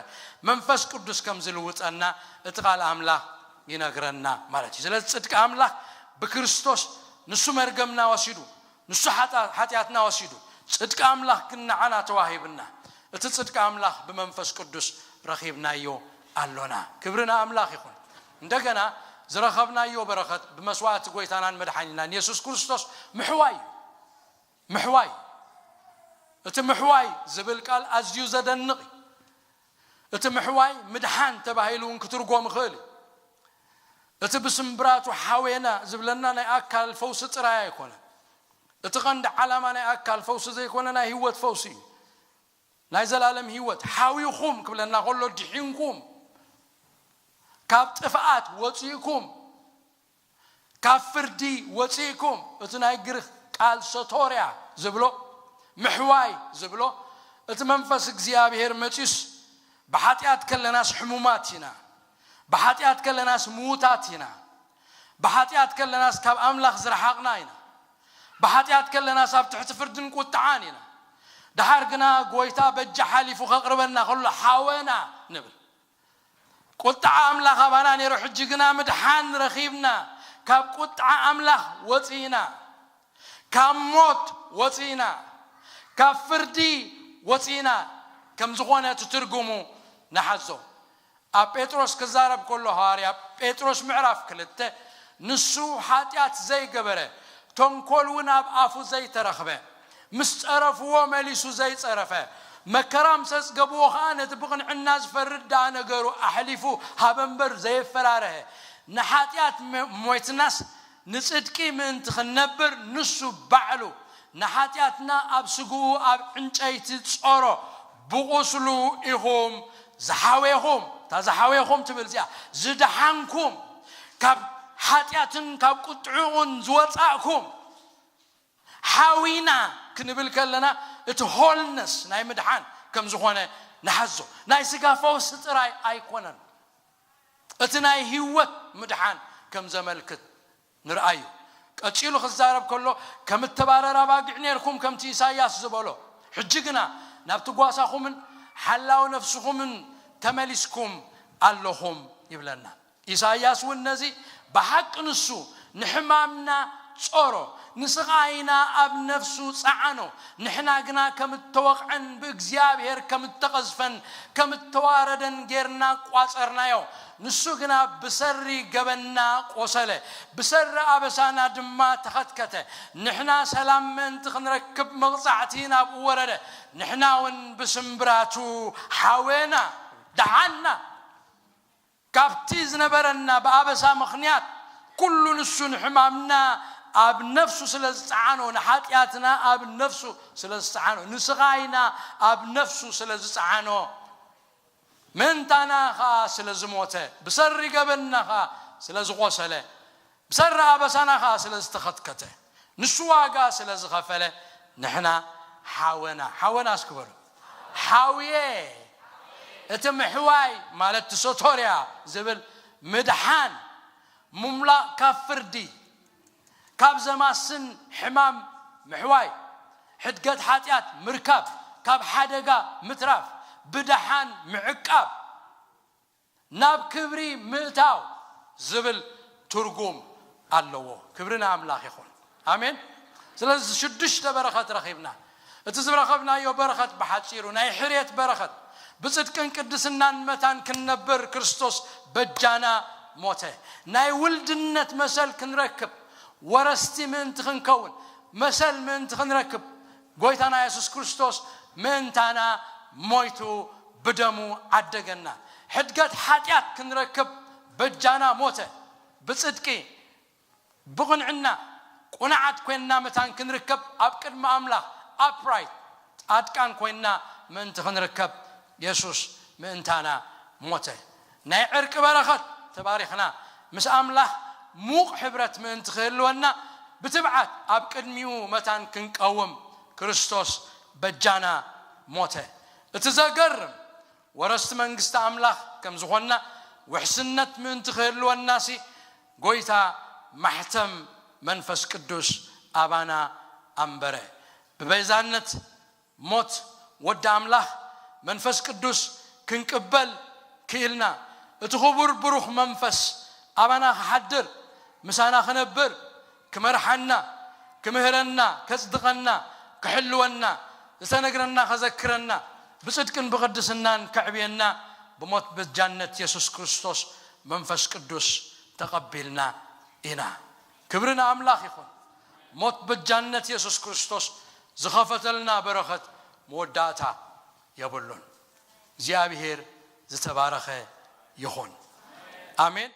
መንፈስ ቅዱስ ከም ዝልውጠና እቲ ቃል ኣምላኽ ይነግረና ማለት እዩ። ስለዚ ጽድቂ ኣምላኽ ብክርስቶስ፣ ንሱ መርገምና ወሲዱ፣ ንሱ ሓጣ-፣ ሓጢኣትና ወሲዱ፣ ጽድቂ ኣምላኽ ግን ንዓና ተዋሂብና። እቲ ጽድቂ ኣምላኽ ብመንፈስ ቅዱስ ረኺብናዮ ኣሎና። ክብሪ ንኣምላኽ ይኹን። እንደገና ዝረኸብናዮ በረኸት ብመስዋእቲ ጎይታናን መድሓኒናን የሱስ ክርስቶስ ምሕዋይ እዩ። ምሕዋይ። እቲ ምሕዋይ ዝብል ቃል ኣዝዩ ዘደንቕ እዩ። እቲ ምሕዋይ ምድሓን ተባሂሉ እውን ክትርጎም ይኽእል እዩ። እቲ ብስምብራቱ ሓዌና ዝብለና ናይ ኣካል ፈውሲ ጥራይ ኣይኮነን። እቲ ቀንዲ ዓላማ ናይ ኣካል ፈውሲ ዘይኮነ ናይ ህይወት ፈውሲ እዩ። ናይ ዘላለም ህይወት ሓዊኹም ክብለና ከሎ ድሒንኩም፣ ካብ ጥፍኣት ወፂእኩም፣ ካብ ፍርዲ ወፂእኩም፣ እቲ ናይ ግሪኽ ቃል ሶቶርያ ዝብሎ፣ ምሕዋይ ዝብሎ፣ እቲ መንፈስ እግዚኣብሔር መፂኡስ ብሓጢኣት ከለናስ ሕሙማት ኢና፣ ብሓጢኣት ከለናስ ምዉታት ኢና፣ ብሓጢኣት ከለናስ ካብ ኣምላኽ ዝረሓቕና ኢና፣ ብሓጢኣት ከለናስ ኣብ ትሕቲ ፍርድን ቁጥዓን ኢና። ደሓር ግና ጎይታ በጃ ሓሊፉ ከቕርበና ከሎ ሓወና ንብል። ቁጥዓ ኣምላኽ ኣባና ነይሩ፣ ሕጂ ግና ምድሓን ረኺብና፣ ካብ ቁጥዓ ኣምላኽ ወፂእና፣ ካብ ሞት ወፂእና፣ ካብ ፍርዲ ወፂእና ከም ዝኾነ እቲ ትርጉሙ ንሓዞ። ኣብ ጴጥሮስ ክዛረብ ከሎ ሃዋርያ ጴጥሮስ ምዕራፍ ክልተ፣ ንሱ ሓጢኣት ዘይገበረ፣ ተንኮል እውን ኣብ ኣፉ ዘይተረኽበ፣ ምስ ጸረፍዎ መሊሱ ዘይጸረፈ፣ መከራ ምስ ኣጽገብዎ ኸኣ ነቲ ብቕንዕና ዝፈርድ ደኣ ነገሩ ኣሕሊፉ ሃበ እምበር ዘየፈራርሀ፣ ንሓጢኣት መ-፣ ሞይትናስ ንጽድቂ ምእንቲ ክንነብር ንሱ ባዕሉ ንሓጢኣትና ኣብ ስግኡ ኣብ ዕንጨይቲ ጾሮ፣ ብቑስሉ ኢኹም ዝሓዌኹም። እታ ዝሓዌኹም ትብል እዚኣ፣ ዝደሓንኩም፣ ካብ ሓጢኣትን ካብ ቁጥዕኡን ዝወጻእኩም። ሓዊና ክንብል ከለና እቲ ሆልነስ ናይ ምድሓን ከም ዝኾነ ንሓዞ። ናይ ስጋ ፈውሲ ጥራይ ኣይኮነን፣ እቲ ናይ ህይወት ምድሓን ከም ዘመልክት ንርኣዩ። ቀጺሉ ክዛረብ ከሎ፣ ከም እተባረራ ኣባጊዕ ኔርኩም፣ ከምቲ ኢሳይያስ ዝበሎ፣ ሕጂ ግና ናብቲ ጓሳኹምን ሓላው ነፍስኹምን ተመሊስኩም፣ ኣለኹም ይብለና። ኢሳይያስ እውን ነዚ ብሓቂ ንሱ ንሕማምና ጾሮ፣ ንስቓይና ኣብ ነፍሱ ጸዓኖ፣ ንሕና ግና ከም እተወቕዐን ብእግዚኣብሔር ከም እተቐዝፈን ከም እተዋረደን ጌርና ቋጸርናዮ። ንሱ ግና ብሰሪ ገበንና ቆሰለ፣ ብሰሪ ኣበሳና ድማ ተኸትከተ። ንሕና ሰላም ምእንቲ ክንረክብ መቕጻዕቲ ናብኡ ወረደ፣ ንሕና እውን ብስምብራቱ ሓወና፣ ደሓና። ካብቲ ዝነበረና ብኣበሳ ምኽንያት ኩሉ ንሱ ንሕማምና ኣብ ነፍሱ ስለ ዝጸዓኖ፣ ንሓጢኣትና ኣብ ነፍሱ ስለ ዝጸዓኖ፣ ንስቓይና ኣብ ነፍሱ ስለ ዝጸዓኖ፣ ምእንታና ኸኣ ስለ ዝሞተ፣ ብሰሪ ገበንና ኸኣ ስለ ዝቖሰለ፣ ብሰሪ ኣበሳና ኸኣ ስለ ዝተኸትከተ፣ ንሱ ዋጋ ስለ ዝኸፈለ፣ ንሕና ሓወና፣ ሓወና እስኪ በሉ። ሓውየ፣ እቲ ምሕዋይ ማለት እቲ ሶቶርያ ዝብል ምድሓን፣ ምምላቕ ካብ ፍርዲ፣ ካብ ዘማስን ሕማም ምሕዋይ፣ ሕድገት ሓጢኣት ምርካብ፣ ካብ ሓደጋ ምትራፍ፣ ብደሓን ምዕቃብ፣ ናብ ክብሪ ምእታው ዝብል ትርጉም ኣለዎ። ክብሪ ንኣምላኽ ይኹን። ኣሜን። ስለዚ ሽዱሽተ በረኸት ረኺብና። እቲ ዝረኸብናዮ በረኸት ብሓጺሩ ናይ ሕርየት በረኸት፣ ብጽድቅን ቅድስናን መታን ክንነብር ክርስቶስ በጃና ሞተ። ናይ ውልድነት መሰል ክንረክብ፣ ወረስቲ ምእንቲ ክንከውን፣ መሰል ምእንቲ ክንረክብ፣ ጎይታና የሱስ ክርስቶስ ምእንታና ሞይቱ ብደሙ ዓደገና። ሕድገት ሓጢኣት ክንረክብ በጃና ሞተ። ብጽድቂ፣ ብቕንዕና፣ ቁኑዓት ኮይንና መታን ክንርከብ፣ ኣብ ቅድሚ ኣምላኽ ኣፕራይት፣ ጻድቃን ኮይንና ምእንቲ ክንርከብ የሱስ ምእንታና ሞተ። ናይ ዕርቂ በረኸት ተባሪኽና፣ ምስ ኣምላኽ ምዉቕ ሕብረት ምእንቲ ክህልወና፣ ብትብዓት ኣብ ቅድሚኡ መታን ክንቀውም ክርስቶስ በጃና ሞተ። እቲ ዘገርም፣ ወረስቲ መንግስቲ ኣምላኽ ከም ዝኾንና ውሕስነት ምእንቲ ክህልወናሲ፣ ጎይታ ማሕተም መንፈስ ቅዱስ ኣባና ኣንበረ። ብቤዛነት ሞት ወዲ ኣምላኽ መንፈስ ቅዱስ ክንቅበል ክኢልና። እቲ ክቡር ብሩኽ መንፈስ ኣባና ክሓድር፣ ምሳና ክነብር፣ ክመርሓና፣ ክምህረና፣ ከጽድቐና፣ ክሕልወና፣ ዝተነግረና ከዘክረና፣ ብጽድቅን ብቕድስናን ከዕብየና፣ ብሞት በጃነት የሱስ ክርስቶስ መንፈስ ቅዱስ ተቐቢልና ኢና። ክብሪ ንኣምላኽ ይኹን። ሞት በጃነት የሱስ ክርስቶስ ዝኸፈተልና በረኸት መወዳእታ የብሉን። እግዚኣብሔር ዝተባረኸ ይኹን። ኣሜን።